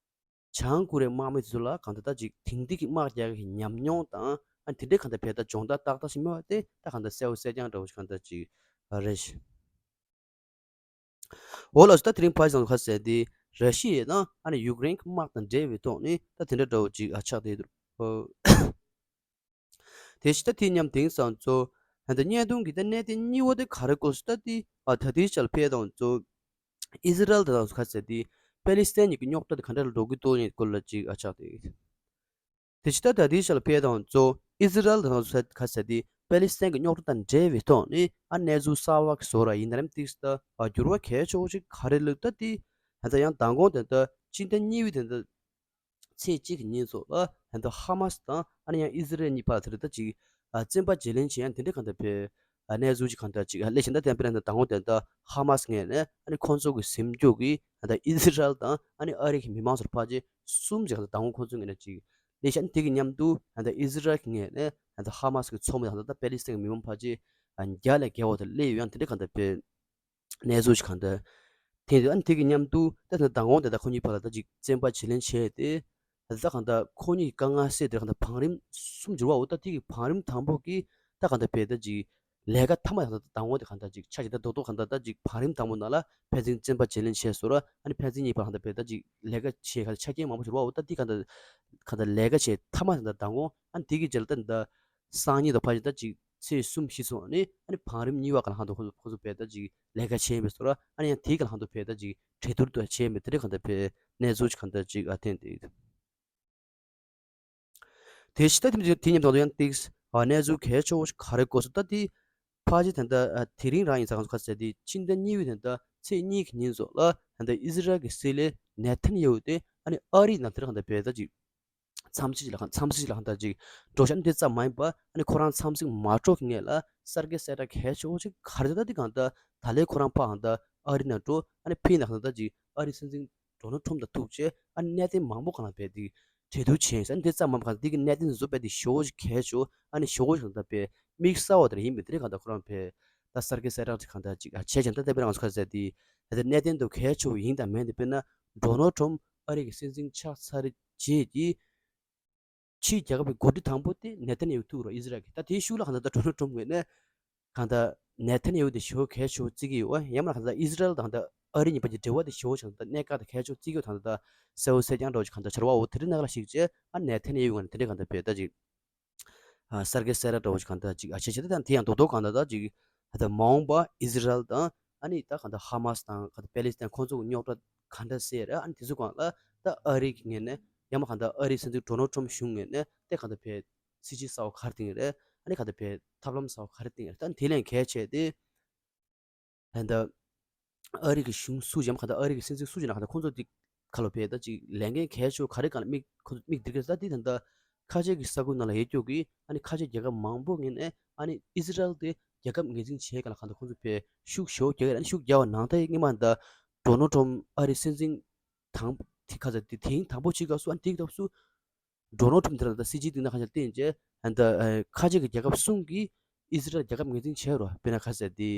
བྱང་ཀོ་རི་ཡའི་དམག་མི་དེ་ཚོ་ལ་གང་ལྟར་ད་ཅིག་དེང་དུས་ཀྱི་དམག་རྒྱག་གི་ཉམས་མྱོང་དང་ཨ་དེ་འདྲའི་གང་ལྟར་བས་ད་སྦྱོང་བརྡར་ཏག་ཏག་ཞིག་མེད་པ་དེ་ད་གང་ལྟར་གསལ་པོ་གསལ་རྐྱང་འདྲ་བོ་ཞིག་གང་ལྟར་ཅིག་རེད་ཤག་འོ་ལགས་སོ། ད་དེ་རིང་ཕར་ཙམ་ཁ་གསལ་ཏེ་ར་ཤི་ཡ་དང་ཨ་ནི་ཡུཀ་རེན་གྱི་དམག་དང་འབྲེལ་བའི་ཐོག་ནས་ད་དེ་འདྲ་འདྲ་བོ་ཅིག་ཨ་ཆགས་བསྡད་འདུག་ཨོ། དེ་བཞིན་ད་དེ་མཉམ་དེང་སང་ཚོ་ད་ལྟ་བརྙན་ཐུང་གི་ད་གནད་དོན་གཉིས་པ་དེ་ག་རེ་སྐོར་སུ་ད་དེ་ཨ་ད་ལྟའི་ཆར་ཕེ་དང་ཚོ་ཨི་ཟི་རལ་དང་ཁ་གསལ་ཏེ་པེ་ལི་སི་ཐན་གཉིས་ཀྱི་རྙོག་དྲ་དེ་ག་འདྲ་ལ་འགྲོ་གི་འདུག་ཡིན་སྐོར་ལ་ཅིག་ཨ་ཆགས་བསྡད། དེ་ཕྱི་ད་ད་ལྟའི་ཆར་ལ་ཕེ་དང་གཙོ་ཨི་ཟི་རལ་དང་ཁ་གསལ་ཏེ་པེ་ལི་སི་ཐན་གྱི་རྙོག་དྲ་དང་འབྲེལ་བའི་ཐོག་ནས་ཨ་གནས་ཚུལ་གསར་བ་གི་བཟོ་ར་ཡིན་ན་རམ་ཏིག་ད་འགྱུར་བ་གལ་ཆེ་བོ་ཞིག་ག་རེ་ལུགས་ད་དེ་ད་ལྟ་ཡང་མདང་དགོང་དེ་ད་སྤྱི་ཟླ་གཉིས་པའི་དེ་ད་ཚེས་གཅིག་གི་ཉིན་སོགས་ལ་ད་ལྟ་ཧ་མ་སི་དང་ཨ་ནི་ཡང་ཨི་ཟི་རལ་གཉིས་བར་དེ་རེད་ད་ཅིག་བཙན་པ་བརྗེ་ལེན་བྱེད་ཡང་དེ་འདྲ་གང་ལྟར་ཕེ་གནས་ཚུལ་ཅིག་གང་ལྟར་ཅིག་ལས་བྱེད་ད་བསྟན་པའི་ད་མདང་དགོང་དེ་ད་ཧ་མ་སི་ངོས་ནས་ཨ་ནི་ཁོང་ཚོ་གི་ཟིན་རྒྱུ་གི་ད་ལྟ་ཨི་ཟི་རལ་དང་ཨ་ནི་ཨ་རི་གི་མི་མང་ཚོར་ཕལ་ཆེར་གསུམ་ཅིག་གང་ལྟར་མདང་དགོང་ཁོང་ཚོ་ངོས་ནས་ཅིག་ལས་བྱེད་དེ་གི་མཉམ་དུ་ད་ལྟ་ཨི་ཟི་རལ་གྱི་ངོས་ནས་ད་ལྟ་ཧ་མ་སི་གི་ཚོགས་མི་དང་ད་ལྟ་པེ་ལི་སི་ཐན་གྱི་མི་མང་ཕལ་ཆེར་བརྒྱ་ལས་བརྒལ་བ་དེ་སླེབས་ཡོད་ཡང་དེ་འདྲ་གང་ལྟར་ཕེ་གནས་ཚུལ་ཞིག་གང་ལྟར་ཐོན་འདུག་ཨ་ནི་དེ་གི་མཉམ་དུ་ད་ལྟ་མདང་དགོང་དེ་ད་ཁོ་གཉིས་བར་ལ་ད་ཅིག་བཙན་པ་བརྗེ་ལེན་བྱས་ཏེ། ད་ལྟ་གང་ལྟར་ཁོ་གཉིས་ཀྱི་དཀའ་ངལ་སེལ་དེར་གང་ལྟར་བང་རིམ་གསུམ་འགྱུར་བའོ། ད་དེ་གི་བང་རིམ་དང་པོ་གི་ད་གང་ལྟར་ཕེ་ད་ཅིག་ལས་ཀ་མཐའ་མ་གང་ལྟར་མདང་དགོང་དེ་གང་ལྟར་ཅིག་ཆ་ཅིག་ད་རྡོག་རྡོག་གང་ལྟར་ད་ཅིག་བང་རིམ་དང་པོ་ནང་ལ་ཕན་ཚུན་བཙན་པ་བརྗེ་ལེན་བྱས་སོ་ར། ཨ་ནི་ཕན་ཚུན་གཉིས་བར་གང་ལྟར་ཕེ་ད་ཅིག་ལས་ཀ་བྱེད་གང་ལྟར་ཆ་རྐྱེན་མང་པོ་འགྱུར་བའོ། ད་དེ་གང་ལྟར་གང་ལྟར་ལས་ཀ་བྱེད་མཐའ་མ་གང་ལྟར་མདང་དགོང་ཨ་ནི་དེ་གི་རྗེས་ལ་ད་ད་སང་ཉིན་དང་ཕ་ཡི་ད་ཅིག་ཚེས་གསུམ་བཞི་སོང་ནས་ཨ་ནི་བང་རིམ་གཉིས་པ་གང་ལ་གང་དུ་ཁོ་ཚོ་ཁོ་ཚོ་ཕེ་ད་ཅིག་ལས་ཀ་བྱས་མེད་སོ་ར། ཨ་ནི་ཡང་དེའི་གང་ལ་གང་དུ་ཕེ་ད་ཅིག་གྲོས་བསྡུར་དུ་བྱས་མེད་དེ་འདྲ་གང་ལྟར་ཕེ་གནས་ཚུལ་ཅིག་གང་ལྟར་ཅིག་ཨ་ཐོན་ཏེ་ཡོད། དེ་ཕྱི་ད་དེ་དེ་མཉམ་དུ་ཡང་ཏིག་ཨ་གནས་ཚུལ་གལ་ཆེ་བོ་ཞིག་ག་རེ་གོ་སོང་ད་དེ་ཕལ་ཆེར་ད་ལྟ་ཨ་དེ་རིང་རང་ཡིན་ས་གང་སོ་ག་ཟེར་དེ་ཕྱི་ཟླ་གཉིས་པའི་ད་ལྟ་ཚེས་གཉིས་ཀྱི་ཉིན་སོགས་ལ་ད་ལྟ་ཨི་ཟི་རལ་གྱི་སྲིད་བློན་ནེ་ཐན་ཡ་ཧུ་དེ་ཨ་ནི་ཨ་རིའི་ནང་དེ་འདྲ་གང་ལྟར་ཕེ་ད་ཅིག་འཚམས་གཟིགས་ལ་འཚམས་གཟིགས་ལ་གང་ལྟར་ཅིག་འགྲོ་ཤག་འདི་ཙམ་མ་ཡིན་པ་ཨ་ནི་ཁོ་རང་འཚམས་གཟིགས་མ་འགྲོ་གི་སྔོན་ལ་གསར་བརྗེ་གསལ་བསྒྲགས་གལ་ཆེ་བོ་ཅིག་ག་རེ་ད་འདི་གང་ལྟར་ད་ལས་ཁོ་རང་ཕར་གང་ལྟར་ཨ་རི་ནང་འགྲོ་ཨ་ནི་ཕི་ནང་གང་ལྟར་ཅིག་ཨ་རི་སྲིད་འཛིན་ཌོ་ནལ་ཊམ་དང་ཐུག་བྱས་ཨ་ནི་གནད་དོན་མང་པོ་གང་ལ་བས་འདི་གྲོས་བསྡུར་བྱས་ཡིན་ས་འདི་ཙམ་མ་ཡིན་པ་གང་ལྟར་འདི་གི་གནད་དོན་བཟོ་བས་འདི་ཞེ་བོ་ཅིག་གལ་ཆེ་བོ་ཨ་ནི་ཞེ་བོ་ཅིག་གང་ལྟར་བས་དམིགས་བསལ་བ་དེ་ཡིན་པས་དེ་རིང་གང་ལྟར་ཁོ་རང་བས་ད་གསར་བརྗེ་གསལ་བསྒྲགས་ཅིག་གང་ལྟར་ཅིག་ཨ་བྱས་ཀྱང་ད་ལྟ་བས་ང་ཚོ་ག་ཟེར་འདི་ད་ལྟ་གནད་དོན་དུ་གལ་ཆེ་བོ་ཡིན་དང་མིན་འདི་དཔེར་ན་ཌོ་ནལ་ཊམ་ཨ་རི་གི་སྲིད་འཛིན་ཆགས་ཚར་རྗེས་ཀྱི་ཕྱིའི་རྒྱལ་ཁབ་ཀྱི་འགོ་ཁྲིད་དང་པོ་དེ་ནེ་ཐན་ཡ་ཧུ་ཐུག་རོགས་ཨི་ཟི་རལ་གྱི་ད་དེའི་ཤུགས་ལ་གང་ལྟར་ད་ཌོ་ནལ་ཊམ་ངོས་ནས་གང་ལྟར་ནེ་ཐན་ཡ་ཧུ་དེ་ཞེ་པོ་གལ་ཆེ་བོ་བརྩི་གི་ཡོད་པ་ཡང་མིན་གང་ལྟར་ཨི་ཟི་རལ་དང་ད་ཨ་རི་གཉིས་བར་གྱི་འབྲེལ་བ་དེ་ཞེ་པོ་ཅིག་གང་ལྟར་གནད་འགག་དང་གལ་ཆེ་བོ་བརྩི་གི་ཡོད་དང་ད་གསལ་པོ་གསལ་རྐྱང་འདྲ་བོ་ཅིག་གང་ལྟར་འཆར་བ་འོ་དེ་རིང་གནས་ལ་ཞིག་བྱས་ཨ་ནེ་ཐན་ཡ་ཧུ་ངོས་ནས་དེ་འདྲའི་གང་ལྟར་བས་ད་ཅིག་ཨ་གསར་བརྗེ་གསལ་བསྒྲགས་འདྲ་བོ་ཅིག་གང་ལྟར་ཅིག་ཨ་བྱས་བྱས་ད་དེ་ཡང་རྡོག་རྡོག་གང་ལྟར་ད་ཅིག་ད་མ་འོངས་པ་ཨི་ཟི་རལ་དང་ཨ་ནི་ད་གང་ལྟར་ཧ་མ་སི་དང་གང་ལྟར་པེ་ལི་སི་ཐན་ཁོང་ཚོ་གི་རྙོག་དྲ་ག་འདྲ་སེལ་རེད། ཨ་ནི་དེ་ཚོ་སྒང་ལ་ད་ཨ་རི་གི་ངོས་ནས་ཡང་མིན་གང་ལྟར་ཨ་རིའི་སྲིད་འཛིན་ཌོ་ནལ་ཊམ་གཞུང་ངོས་ནས་དེ་གང་ལྟར་བས་སྲིད་ཇུས་གསར་བ་ག་རེ་བཏིང་རེད། ཨ་ནི་གང་ལྟར་བས་ཐབས་ལམ་གསར་བ་ག་རེ་བཏིང་རེད། ད་དེ་ལས་གལ་ཆེ་དེ་ད་ལྟ་ཨ་རི་གི་གཞུང་སུ་ཡང་མིན་གང་ལྟར་ཨ་རི་གི་སྲིད་འཛིན་སུ་ཡིན་ན་གང་ལྟར་ཁོང་ཚོ་དེ་ག་ལ་བས་ད་ཅིག་ལས་འགན་གལ་ཆེ་བོ་ག་རེ་སྒང་ལ་དམིགས་ཁོང་ཚོ་དམིགས་བསྡད་ཀྱི་རེད། ད་དེ་ད་ལྟ་ཁ་ཆེ་གི་ས་ཁུལ་ནང་ལ་ཡོད་རྒྱུ་གི་ཨ་ནི་ཁ་ཆེ་རྒྱལ་ཁབ་མང་པོ་ངོས་ནས་ཨ་ནི་ཨི་ཟི་རལ་དེ་རྒྱལ་ཁབ་ངོས་འཛིན་བྱེད་ག་ལ་གང་ལྟར་ཁོང་ཚོ་བས་ཤུགས་ཞེ་པོ་རྒྱག་གི་རེད། ཨ་ནི་ཤུགས་རྒྱག་པ་ནང་ལྟར་སྔོན་མ་ད་ཌོ་ནལ་ཊམ་ཨ་རིའི་སྲིད་འཛིན་དང་དེ་ག་ཚོད་དེ་དེང་དང་པོ་ཕྱིན་སྐབས་སུ་ཨ་ནི་དེའི་སྐབས་སུ་ཌོ་ནལ་ཊམ་དེ་ལ་ད་སྲིད་ཇུས་བཏིང་ན་ཁ་ཤས་བཏིང་རྗེས་ཨ་ནི་ད་ཁ་ཆེ་གི་རྒྱལ་ཁབ་གསུམ་གྱིས་ཨི་ཟི་རལ་རྒྱལ་ཁབ་ངོས་འཛིན་བྱས་རོགས། དཔེར་ན་ག་ཟེར་དེ་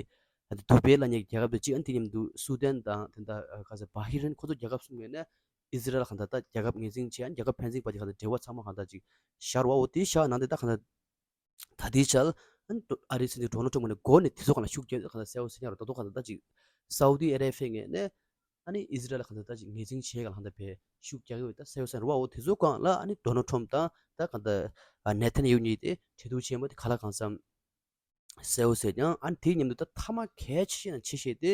ཨ་ནི་དུ་བྷེ་ལབ་མཁན་གྱི་རྒྱལ་ཁབ་དེ་གཅིག་ཨ་ནི་དེ་མཉམ་དུ་སུ་དན་དང་དེ་འདྲ་ག་ཟེར་བྷ་ཧི་རན་ཁོ་ཚོ་རྒྱལ་ཁབ་གསུམ་ངོས་ནས་ཨི་ཟི་རལ་གང་ལྟར་ད་རྒྱལ་ཁབ་ངོས་འཛིན་བྱས་ཨ་ནི་རྒྱལ་ཁབ་ཕན་ཚུན་བར་གྱི་གང་ལྟར་འབྲེལ་བ་ཚང་མ་གང་ལྟར་ཅིག་ཤར་བའོ། དེ་ཤར་ནང་དེ་ད་གང་ལྟར་ད་ལྟའི་ཆར་ཨ་ནི་ཨ་རིའི་སྲིད་འཛིན་ཌོ་ནལ་ཊམ་ངོས་ནས་འགོ་ནས་དེ་ཚོ་གང་ལ་ཤུགས་རྒྱག་གང་ལྟར་གསལ་པོ་ཟེར་ཉག་རོ་ད་དོ་གང་ལྟར་ད་ཅིག་སའུ་ཏི་ཨ་རེ་བྷི་ཡ་ངོས་ནས་ཨ་ནི་ཨི་ཟི་རལ་གང་ལྟར་ད་ཅིག་ངོས་འཛིན་བྱེད་གང་ལྟར་བས་ཤུགས་རྒྱག་གི་ཡོད་ད་གསལ་པོ་ཟེར་རོ་བའོ། དེ་ཚོ་གང་ལ་ཨ་ནི་ཌོ་ནལ་ཊམ་དང་ད་གང་ལྟར་ནེ་ཐན་ཡ་ཧུ་གཉིས་དེ་གྲོས་བསྡུར་བྱས་མ་དེ་ག་ལ་གང་འཚམ་གསལ་པོ་ཟེར་ཀྱང་ཨ་ནི་དེའི་མཉམ་དུ་ད་མཐའ་མ་གལ་ཆེ་ཤོས་དང་ཆེ་ཤོས་དེ་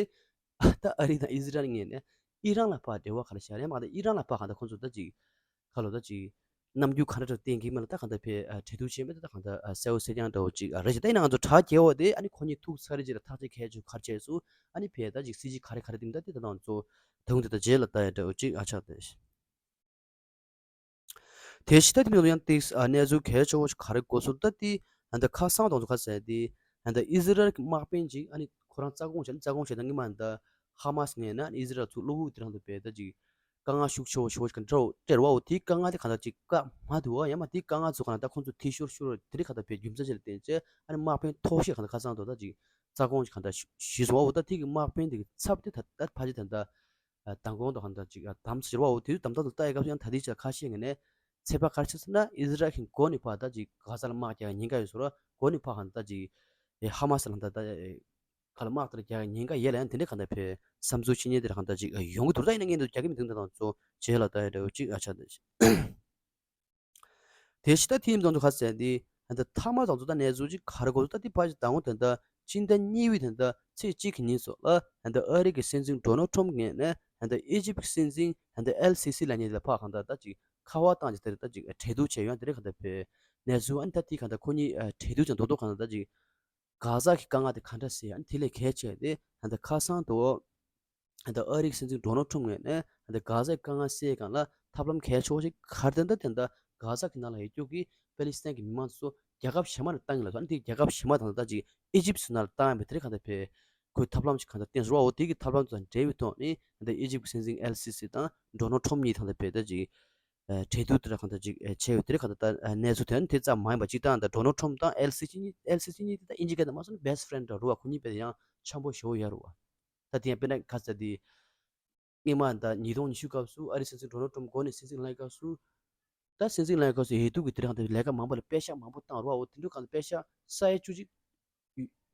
ད་ཨ་རི་དང་ཨི་ཟི་རལ་ངོས་ནས་ཨི་རན་ལ་ཕར་འབྲེལ་བ་ག་ལ་བཞག་རེད་མ་ད་ཨི་རན་ལ་ཕར་གང་ལྟར་ཁོང་ཚོ་ད་ཅིག་ག་ལོ་ད་ཅིག་རྣམ་འགྱུར་ག་འདྲ་འདྲ་བསྟན་གྱི་མེད་ལ་ད་གང་ལྟར་བས་གྲོས་བསྡུར་བྱས་མེད་ད་ད་གང་ལྟར་གསལ་པོ་གསལ་རྐྱང་འདྲ་བོ་ཅིག་རེད་ཤག་ད་ཡིན་ན་ང་ཚོ་དྲ་རྒྱས་པ་དེ་ཨ་ནི་ཁོ་གཉིས་ཐུག་ཚར་རྗེས་ལ་ཐག་གཅོད་གལ་ཆེ་ག་རེ་བྱས་སོང་ཨ་ནི་བས་ད་ཅིག་སྲིད་ཇུས་ག་རེ་ག་རེ་བསྟན་ད་དེ་ད་ང་ཚོ་ད་དུང་དེ་ད་རྗེས་ལ་ལྟ་ཡ་འདྲ་བོ་ཅིག་ཨ་ཆགས་ཏེ། དེ་ཕྱི་ད་དེ་མིན་ཡང་ཏིག་ཨ་གནས་ཚུལ་གལ་ཆེ་བོ་ཞིག་ག་རེ་གོ་སོང་ད་དེ་ཨ་ད་ཁ་སང་དང་ཚོ་ཁ་ཟེར་དེ་ཨ་ད་ཨི་ཟི་རལ་གྱི་དམག་དཔོན་ཅིག་ཨ་ནི་ཁོ་རང་རྩ་དགོངས་བྱས་ནས་རྩ་དགོངས་བྱས་ན་སྔོན་མ་ད་ཧ་མ་སི་ངོས་ནས་ཨི་ཟི་རལ་ཚུར་གློ་བུར་དེ་རང་དུ་བས་ད་ཅིག་ དཀའ་ངལ་ཤུགས་ཆེ་བོ་ཞེ་པོ་ཞིག་ག་འདྲ་བོ་སྤྲད་རེད་བ། འོ་དེའི་དཀའ་ངལ་དེ་གང་ལྟར་ཅིག་བཀག་མ་ཐུབ་བ། ཡང་མ་དེའི་དཀའ་ངལ་ཚོ་གང་ལྟར་ཁོང་ཚོ་འཐུས་ཤོར་ཤོར་དེ་རིགས་གང་ལྟར་བེད་རྒྱུ་མཚན་ཅིག་ལ་བརྟེན་བྱས་ཨ་ནི་དམག་དཔོན་མཐོ་ཤོས་གང་ལྟར་ཁ་སང་དུ་ད་ཅིག་རྩ་དགོངས་ཅིག་གང་ལྟར་ཞུས་སོང་བ། འོ་ད་དེ་གི་དམག་དཔོན་དེ་གི་ཚབ་དེ་ད་ད་ཕལ་ཆེར་ད་ལྟ་མདང་དགོང་དུ་གང་ལྟར་ཅིག་བདམས་ཟེར་བ། འོ་དེ་དུས་དམ་དག་ཏུ་ལྟ་ཡི་སྐབས་སུ་ཡང་ད་ལྟའི་ཆར་ཁ་ཤས་ཀྱི་ནས་ཚོད་དཔག་ག་རེ་བྱས་སོང་ན་ཨི་ཟི་རལ་གྱི་འགོ་ནས་ཕར་ད་ཅིག་གྷ་ཟ་ལ་དམག་རྒྱག་ཉེན་ཁ་ཡོད་ཟེར་བ། འགོ་ནས་ཕར་གང་ལྟར་ཅིག་ཧ་མ་སི་ལ་གང་ལྟར་ད། ག་ལ་དམག་དེར་རྒྱག་ཉེན་ཁ་ཡོད་ལ་ཡང་དེ་འདྲའི་གང་ལྟར་བས་བསམ་ཚུལ་བྱེད་མཁན་དེ་གང་ལྟར་ཅིག་ཡོང་གི་འདུག་ད་ཡིན་ན་ངས་འདུག་རྒྱག་གི་མི་འདུག་ད་དང་ཚོ་བྱེད་ལ་ད་ཡོད་འདྲ་བོ་ཅིག་ཨ་ཆ་ད་ཅིག་དེ་ཕྱི་ད་ཐིམ་དང་ཚོ་ཁ་ཟེར་དེ་ད་ཐ་མ་དང་ཚོ་ད་གནས་ཚུལ་ཅིག་ག་རེ་གོ་ད་དེ་ཕ་ཅིག་ད་འོང་དེ་འདྲ་སྤྱི་ཟླ་གཉིས་པའི་དེ་འདྲ་ཚེས་གཅིག་གི་ཉིན་སོགས་ལ་ད་ཨ་རི་གི་སྲིད་འཛིན་ཌོ་ནལ་ཊམ་ངོས་ནས་ད་ཨི་ཇིབ་གི་སྲིད་འཛིན་ད་ཨེལ་སི་སི་ལ་ཉེ་ལ་ཕ་གང་ལྟར་ད་ཅིག་ཁ་པར་བཏང་ཅིག་དེ་རེད་ད་ཅིག་གྲོས་བསྡུར་བྱས་ཡོང་དེ་རེད་གང་ལྟར་བས་གནས་ཚུལ་ཨ་ནི་ད་དེ་གང་ལྟར་ཁོ་གཉིས་གྲོས་བསྡུར་ཀྱང་རྡོག་རྡོག་གང་ལྟར་ད་ཅིག་གྷ་ཟ་གི་དཀའ་ངལ་དེ་ག་འདྲ་སེལ་ཡ། དེ་ལས་གལ་ཆེ་དེ་ད་ལྟ་ཁ་སང་དུ་ད་ལྟ་ཨ་རིའི་སྲིད་འཛིན་ཌོ་ནལ་ཊམ་ངོས་ནས་ད་ལྟ་གྷ་ཟའི་དཀའ་ངལ་སེལ་སྒང་ལ་ཐབས་ལམ་གལ་ཆེ་བོ་ཞིག་ག་རེ་དེ་འདྲ་དེ་འདྲ་གྷ་ཟ་གི་ནང་ལ་ཡོད་རྒྱུ་གི་པེ་ལི་སི་ཐན་གྱི་མི་མང་ཚོ་རྒྱལ་ཁབ་གཞན་མ་ལ་བཏང་ཡིན་ལབ་སོང་། ཨ་ནི་དེ་རྒྱལ་ཁབ་གཞན་མ་དང་ད་ཅིག་ཨི་ཇིབ་སུ་ནང་ལ་བཏང་ཡིན་པའི་དེ་རིང་གང་ལྟར་བས་ཁོས་ཐབས་ལམ་ཞིག་གང་ལྟར་བསྟན་ཟེར་བ། འོ་དེ་གི་ཐབས་ལམ་དང་འབྲེལ་བའི་ཐོག་ནས་ད་ལྟ་ཨི་ཇིབ་གི་སྲིད་འཛིན་ཨེལ་སི་སི་དང་ཌོ་ནལ་ཊམ་གཉིས་གང་ལྟར་བས་ད་ཅིག་གྲོས་བསྡུར་དེ་འདྲ་གང་ལྟར་ཅིག་བྱས་ཡོད། དེ་རིང་གང་ལྟར་ད་གནས་ཚུལ་དེ་ནི་དེ་ཙམ་མ་ཡིན་པ་ཅིག་ད་ད་ཌོ་ནལ་ཊམ་དང་ཨེལ་སི་སི་གཉིས་ཨེལ་སི་སི་གཉིས་དེ་ད་ཨིན་ཇི་སྐད་དུ་མ་སོང་ན་best friend འདྲ་རུ་བ། ཁོ་གཉིས་དཔེ་ཡང་འཆམ་པོ་ཞེ་པོ་ཡོད་རུ་བ། ད་དེ་ཡང་དཔེར་ན་ག་ཚོད་དེ་སྔོན་མ་ད་ཉིས་སྟོང་ཉི་ཤུ་སྐབས་སུ་ཨ་རིའི་སྲིད་འཛིན་ཌོ་ནལ་ཊམ་འགོ་ནས་སྲིད་འཛིན་ལངས་སྐབས་སུ་ད་སྲིད་འཛིན་ལངས་སྐབས་སུ་འོས་བསྡུ་གི་དེ་རིང་གང་ལྟར་ལས་ཀ་མང་པོ་ལ་པེ་ཤག་མང་པོ་བཏང་རུ་བ། འོ་དེ་འདྲ་གང་ལྟར་པེ་ཤག་ས་ཡ་བཅུ་གཅིག་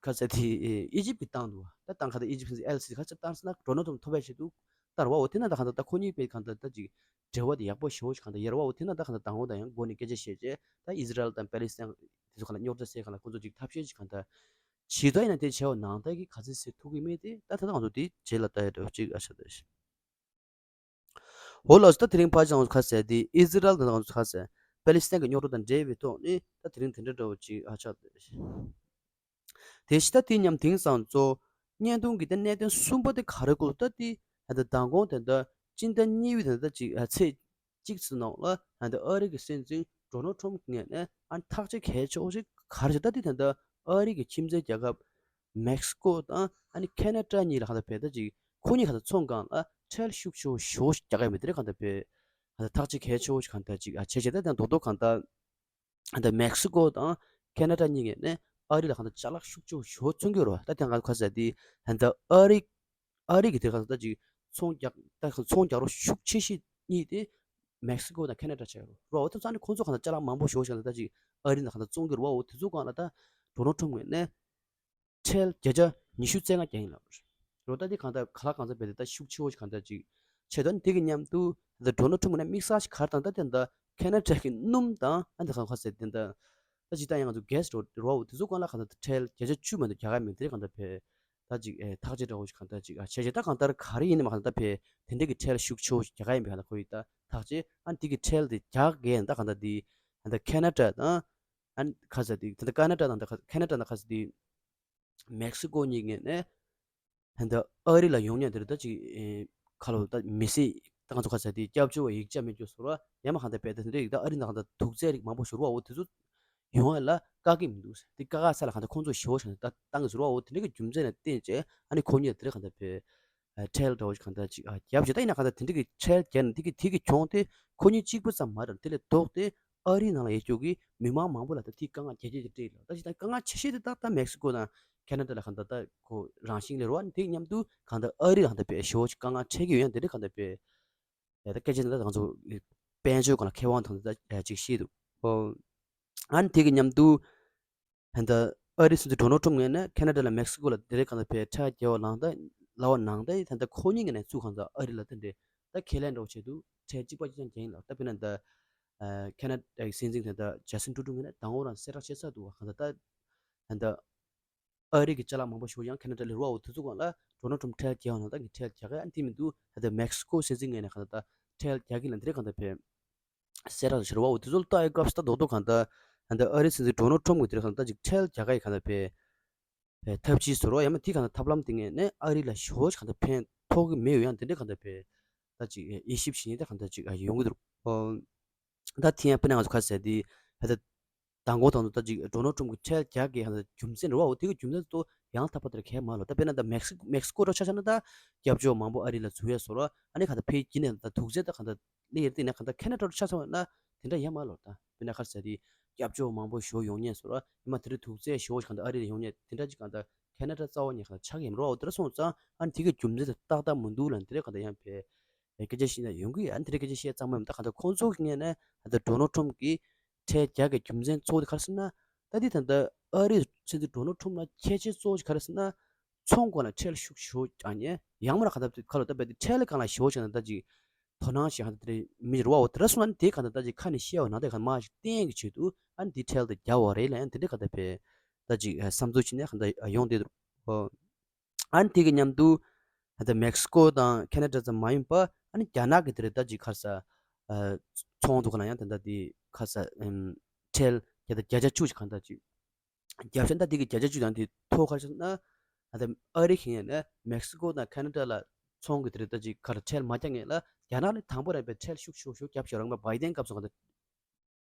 ག་ཚོད་དེ་ཨི་ཇིབ་ཀྱིས་བཏང་འདུག་བ། ད་བཏང་ག་ད་ཨི་ཇིབ་སྲིད་འཛིན་ཨེལ་སི་སི་ག་ཚོད་བཏང་ཟེར་ན་ཌོ་ནལ་ཊམ་ཐོབ་པའི་ཆེད་དུ་བཏང་རུ་བ། འོ་དེ་ན་ད་གང་ལྟར་ད་ཁོ་གཉིས་པའི་གང་ལྟར་ད་ཅིག་འབྲེལ་བ་དེ་ཡག་པོ་ཞེ་པོ་ཞིག་གང་ལྟར་ཡོད་རུ་བ། འོ་དེ་ན་ད་གང་ལྟར་དང་པོ་དང་ཡང་འགོ་ནས་སྐད་ཆ་བཤད་རྗེས་ད་ཨི་ཟི་རལ་དང་པེ་ལི་སི་ཐན་དེ་ཚོ་གང་ལྟར་རྙོག་དྲ་སེལ་གང་ལ་ཁོ་ཚོ་ཅིག་ཐབས་ཤེས་ཅིག་གང་ལྟར་བྱེད་དོ་ཡིན་ན་དེ་བྱས་པ་ནང་ལྟར་གྱི་ག་ཚོད་སེལ་ཐུབ་ཀྱི་མེད་དེ་ད་ད་ད་ང་ཚོ་དེ་རྗེས་ལ་ལྟ་ཡ་འདྲ་བོ་ཅིག་ཨ་ཆ་ད་ཞིག་འོ་ལགས་སོ། ད་དེ་རིང་ཕར་ཅང་ཁ་ཟེར་དེ་ཨི་ཟི་རལ་དང་ཁ་ཟེར་པེ་ལི་སི་ཐན་གྱི་རྙོག་དྲ་དང་འབྲེལ་བའི་ཐོག་ནས་ད་དེ་རིང་དེ་འདྲ་འདྲ་བོ་ཅིག་ཨ་ཆགས་ཏེ། དེ་ཕྱི་ད་དེ་མཉམ་དེང་སང་གཙོ་བོ་བརྙན་ཐུང་གི་ད་གནད་དོན་གསུམ་པ་དེ་ག་རེ་སྐོར་ད་དེ་ད་ལྟ་མདང་དགོང་དེ་འདྲ་སྤྱི་ཟླ་གཉིས་པའི་དེ་འདྲ་ཅིག་ཨ་ཚེས་གཅིག་ཙམ་ནང་ལ་ད་ལྟ་ཨ་རི་གི་སྲིད་འཛིན་ཌོ་ནལ་ཊམ་ངོས་ནས་ཨ་ཐག་གཅོད་གལ་ཆེ་བོ་ཞིག་ག་རེ་ཞིག་ད་དེ་ད་ལྟ་ཨ་རི་གི་ཁྱིམ་མཚེས་རྒྱལ་ཁབ་མེག་སི་ཀོ་དང་ཨ་ནི་ཁེ་ན་ཌ་གཉིས་ལ་གང་ལྟར་བས་ད་ཅིག་ཁོ་གཉིས་གང་ལྟར་ཚོང་སྒང་ལ་ཁྲལ་ཤུགས་ཆེ་བོ་ཞེ་པོ་ཞིག་རྒྱག་གི་ཡོད་མེད་དེ་རེད། གང་ལྟར་བས་གང་ལྟར་ཐག་གཅོད་གལ་ཆེ་བོ་ཞིག་གང་ལྟར་ཅིག་ཨ་བྱས་བྱས་ད་དེ་རྡོག་རྡོག་གང་ལྟར་གང་ལྟར་མེག་སི་ཀོ་དང་ཁེ་ན་ཌ་གཉིས་ཀས་ནས་ཨ་རི་ལ་གང་ལྟར་ཅ་ལག་ཤུགས་ཆེ་བོ་ཞེ་པོ་བཙོང་གི་ཡོད་རེད་བ། ད་དེ་ང་ཁ་ཟེར་དེ་གང་ལྟར་ཨ་རི་ཨ་རི་གི་དེ་གང་ལྟར་ཅིག་ཚོང་རྒྱག་ད་ཚོང་རྒྱག་རོགས་ཤུགས་ཆེ་ཤོས་གཉིས་དེ་མེག་སི་ཀོ་དང་ཁེ་ན་ཌ་ཆགས་ཡོད་རེད་བ། འོ་ད་ཙང་ནས་ཁོང་ཚོ་གང་ལྟར་ཅ་ལག་མང་པོ་ཞེ་པོ་ཞིག་གང་ལྟར་ད་ཅིག་ཨ་རི་ནང་གང་ལྟར་བཙོང་གི་རེད་བ། འོ་དེ་ཚོ་སྒང་ལ་ད་ཌོ་ནལ་ཊམ་ངོས་ནས་ཁྲལ་བརྒྱ་ཆ་ཉི་ཤུ་རྩ་ལྔ་རྒྱག་གི་ཡིན་ལབ་རེད། འོ་ད་དེ་གང་ལྟར་ག་ལ་གང་འཚམ་བས་དེ་ད་ཤུགས་ཆེ་བོ་ཞིག་གང་ལྟར་ཅིག་བྱས་དོན་དེ་གི་མཉམ་དུ་ད་ཌོ་ནལ་ཊམ་ངོས་ནས་དམིགས་བསལ་ཞིག་ག་རེ་བཏང་ད་དེ་ད་ཁེ་ན་ཌ་གི་སྣུམ་དང་ཨ་འདི་གང་ཁ་ཟེར་དེ་ད་ད་ཅིག་ད་ཡང་ང་ཚོ་གྷེ་སི་འགྲོ་རེད་བ། འོ་དེ་ཚོ་སྒང་ལ་གང་ལྟར་ཁྲལ་བརྒྱ་ཆ་བཅུ་མ་གཏོགས་རྒྱག་གི་མེད་དེ་གང་ལྟར་བས་ད་ཅིག་ཨེ་ཐག་གཅོད་འདྲ་བོ་ཞིག་གང་ལྟར་ཅིག་ཨ་བྱས་བྱས་ད་གང་ལྟར་ག་རེ་ཡིན་ནའི་མ་གང་ལྟར་བས་དེ་འདྲ་གི་ཁྲལ་ཤུགས་ཆེ་བོ་ཞིག་རྒྱག་གི་ཡིན་པའི་གང་ལྟར་ཁོ་ཡི་ད་ཐག་གཅོད་ཨ་འདི་གི་ཁྲལ་དེ་རྒྱག་གི་ཡིན་ད་གང་ལྟར་འདི་ད་ཁེ་ན་ཌ་དང་ཨ་ཁ་ཟེར་དེ་ད་ཁ་ན་ཌ་དང་ད་ཁ་ཁེ་ན་ཌ་དང་ཁ་ཟེར་དེ་མེག་སི་ཀོ་གཉིས་ངོས་ནས་ད་ཨ་རི་ལ་ཡོང་མཁན་དེ་རེད། ད་ཅིག་ཨེ་ཁ་ལོ་ད་མི་སེར་ད་ང་ཚོ་ཁ་ཟེར་དེ་སྐྱབས་བཅོལ་བའི་ཡིག་ཆ་མེད་རྒྱུ་ཟེར་བ་ཡང་མ་གང་ལྟར་བས་ད་དེ་འདྲ་ཡིག་ད་ཨ་རི་ནང་ད་དུག་རྫས་རིགས་མང་པོ་ཞིག་རུ་བ། འོ་དེ་ཚོ་ཡོང་ཡ་ལ་བཀག་གི་མི་འདུག་དེ་བཀག་ཡ་ས་ལ་གང་ལྟར་ཁོང་ཚོ་ཞེ་པོ་ཞིག་ད་བཏང་གི་ཟེར་བ། འོ་དེ་འདྲ་གི་རྒྱུ་མཚན་ལ་བརྟེན་བྱས་ཨ་ནི་ཁོ་གཉིས་ལ་དེ་འདྲ་གང་ལྟར་བས་ཁྲལ་འདྲ་བོ་ཞིག་གང་ལྟར་ཅིག་ཨ་བརྒྱབ་བྱས། ད་ཡིན་ན་གང་ལྟར་དེ་འདྲ་གི་ཁྲལ་བརྒྱབ་ན་དེ་གི་དེ་གི་གྱོང་དེ་ཁོ་གཉིས་གཅིག་པུ་ཙམ་མ་རེད། དེ་ལས་ལྡོག་སྟེ་ཨ་རིའི་ནང་ལ་ཡོད་རྒྱུ་གི་མི་མང་མང་པོ་ལ་ད་དེའི་དཀའ་ངལ་རྒྱ་སྐྱེད་ཀྱི་སྤྲད་ལ། ད་ཅི་ད་དཀའ་ངལ་ཆེ་ཤོས་དེ་ད་ད་མེག་སི་ཀོ་དང་ཁེ་ན་ཌ་ལ་གང་ལྟར་ད་ཁོ་རང་བཞིན་ལས་རོ་བ་དེ་མཉམ་དུ་གང་ལྟར་ཨ་རི་ལ་གང་ལྟར་བས་ཞེ་པོ་ཅིག་དཀའ་ངལ་འཕྲད་ཀྱི་ཡོད་ཡང་དེ་འདྲ་གང་ལྟར་བས་ད་སྐད་ཆ་འདི་ད་ང་ཚོ་དཔལ་འབྱོར་སྒང་ལ་མཁས་དབང་དང་ད་ཅིག་བཤད་འདུག་ཨ་ནི་དེ་གི་མཉམ་དུ་ད་ལྟ་ཨ་རིའི་སྲིད་འཛིན་ཌོ་ནལ་ཊམ་ངོས་ནས་ཁེ་ན་ཌ་ལ་མེག་སི་ཀོ་ལ་དེ་རེད་གང་ལྟར་བས་ཁྲལ་རྒྱག་པ་ལངས་ད་ལ་བ་ནང་ད་ད་ལྟ་ཁོ་གཉིས་ངོས་ནས་ཚུར་གང་ལྟར་ཨ་རི་ལ་དེ་འདྲས་ད་ཁས་ལེན་འདྲ་བོ་བྱས་འདུག་ཁྲལ་གཅིག་པ་གཅིག་རྐྱང་རྒྱག་ཡིན་ལ། ད་དཔེར་ན་ད་ཁེ་ན་ཌ་གི་སྲིད་འཛིན་དེ་ད་ཇ་སི་ཊུ་རུ་ངོས་ནས་དང་པོ་རང་གསལ་བསྒྲགས་བྱས་ཚར་འདུག་བ། གང་ལྟར་ད་ད་ལྟ་ཨ་རི་གི་ཅ་ལག་མང་པོ་ཞིག་ཡང་ཁེ་ན་ཌ་ལ་རུ་བ། འོ་དེ་ཚོ་སྒང་ལ་ཌོ་ནལ་ཊམ་ཁྲལ་རྒྱག་ཡོང་ན་ད་ངས་ཁྲལ་རྒྱག་གི་ཨ་ནི་དེ་མི་འདུག་ད་ལྟ་མེག་སི་ཀོ་སྲིད་འཛིན་ངོས་ནས་གང་ལྟར་ད་ཁྲལ་རྒྱག་གི་ལ་འདི་རེད་གང་ལྟར་བས་གསལ་བསྒྲགས་ཤོར་བ། འོ་དེ་ཚོ་ལ་ལྟ་ཡི་སྐབས་སུ་ད་རྡོག་རྡོག་གང་ལྟར་ད་ལྟ་ཨ་རིའི་སྲིད་འཛིན་ཌོ་ནལ་ཊམ་གྱིས་དེ་རིང་གང་ལྟར་ཅིག་ཁྲལ་རྒྱག་ག་ཡི་གང་ལྟར་བས་ཐབས་ཇུས་ཟེར་བ་ཡང་མ་དེ་གང་ལྟར་ཐབས་ལམ་དེ་ངས་ནས་ཨ་རི་ལ་ཞོ་ཞིག་གང་ལྟར་ཕན་ཐོགས་ཀྱི་མེད་ཡོད་ཡང་དེ་འདྲའི་གང་ལྟར་བས་ད་ཅིག་དབྱེ་ཞིབ་བྱེད་ནས་ད་གང་ལྟར་ཅིག་ཡོང་གི་འདུག་ད་དེ་ཡང་དཔེར་ན་ང་ཚོ་ཁ་ཟེར་དེ་ད་ལྟ་མདང་དགོང་དང་ད་ཅིག་ཌོ་ནལ་ཊམ་གྱིས་ཁྲལ་རྒྱག་གི་གང་ལྟར་རྒྱུ་མཚན་རེད་བ། འོ་དེ་གི་རྒྱུ་མཚན་ཏོ་ ཡང་དག་པ་དེ་གས་མ་ལོ། ད་དཔེར་ན་ད་མེག་སི་མེག་སི་ཀོ་འདྲ་ཆ་བཞག་ན་ད་སྐྱབས་བཅོལ་མང་པོ་ཨ་རི་ལ་འཛུལ་ཡས་བཟོ་འདྲ། ཨ་ནི་ག་ད་ཕེ་གི་ནས་ད་དུག་རྫས་ད་ག་ད་ལེ་ཡར་དེ་ན་ག་ད་ཁེ་ན་ཌ་འདྲ་ཆ་བཞག་ན་དེ་འདྲ་ཡང་མ་ལོ། ད་དཔེར་ན་ག་ས་དེ་སྐྱབས་བཅོལ་མང་པོ་ཞོ་ཡོང་ཉེས་བཟོ་འདྲ། ཡིན་མ་དེ་རིང་དུག་རྫས་ཞོ་ག་ད་ཨ་རི་ལ་ཡོང་ཉེས་དེ་འདྲ་ཅིག་ག་ད་ཁེ་ན་ཌ་རྩ་བ་ཉེས་ག་ད་ཆགས་ཡིན་རོ། འོ་དེ་ར་སོང་ཙང་ཨ་ནི་དེ་གའི་རྒྱུ་མཚན་དེ་ཏག་ཏག་མི་འདུག་ལ། དེ་རེ་ག་ད་ཡང་ཕེ་སྐད་ཆ་བཤད་ན་ཡོང་གི་ཡ། དེ་རེ་སྐད་ཆ་བཤད་ཚང་མ་ཡིན་ད་ག་ད་ཁོང་ཚོ་གི་ངོས་ནས་ད་ལྟ་ཌོ་ནལ་ཊམ་གི་ཁྲལ་རྒྱག་གི་རྒྱུ་མཚན་གཙོ་བོ་དེ་ག་རེ་ཟེར་ན། ད་འདི་ད་ལྟ་ཨ་རིའི་སྲིད་འཛིན་ཌོ་ནལ་ཊམ་ལ་ཁྱད་ཆོས་གཙོ་བོ་ཞིག་ག་རེ་ཟེར་ན། ཚོང་ཁང་ལ་ཁྲལ་ཤུགས་ཞེ་པོ་རྒྱག་ཉེན་ཡང་མ་ར་ག་ད་ཁ་ལོ་ད་བས་ཏེ་ཁྲལ་སྒང་ལ་ཞེ་པོ་ཞིག་ན་ད་ཅིག་དོ་སྣང་ཞིག་ག་ད་དེ་མི་རེ་བ་འོ་དེ་ར་སོང་ན་དེ་ག་ད་ད་ཅིག་ཁ་ནས་བཤད་བ་ནང་དེ་ག་མ་ཞིག་བསྟན་གྱི་ཆེད་དུ་ཨ་ནི་དེ་ཁྲལ་དེ་རྒྱག་བ་རེད་ལ། ཡང་དེ་འདྲ་ག་ད་བས་ད་ཅིག་བསམ་ཚུལ་ཅིག་ནས་ག་ད་ཡོང་དེ་འདུག་ཨ་ནི་དེ་གི་མཉམ་དུ་ད་ལྟ་མེག་སི་ཀོ་དང་ཁེ་ན་ཌ་ཙམ་མ་ཡིན་པ་ཨ་ནི་རྒྱ་ནག་གི་དེ་རེད་ད་ཅིག་ག་རེ་ཟེར་ཚོང་དུ་ག་ལ་ཡང་ད་ལྟ་དེ་ག་རེ་ཟེར་ཁྲལ་ག་ད་བརྒྱ་ཆ་བཅུ་ཞིག་ག་ད་ཅིག་རྒྱབ་ཤ་ད་དེ་གི་བརྒྱ་ཆ་བཅུ་དང་དེ་ཐོག་ག་རེ་ཟེར་ན། ད་ལྟ་ཨ་རི་ཁེ་ན་ནས་མེག་སི་ཀོ་དང་ཁེ་ན་ཌ་ལ་ཚོང་གི་དེ་རེད་ད་ཅིག་ག་རེ་ཁྲལ་མ་རྒྱག་ངེས་ལ་རྒྱ་ནག་ལས་དང་པོ་རང་པའི་ཁྲལ་ཤུགས་ཤུགས་ཤུགས་རྒྱབ་ཤ་རང་པའི་བྷའི་ཌེན་སྐབས་སུ་ག་ད་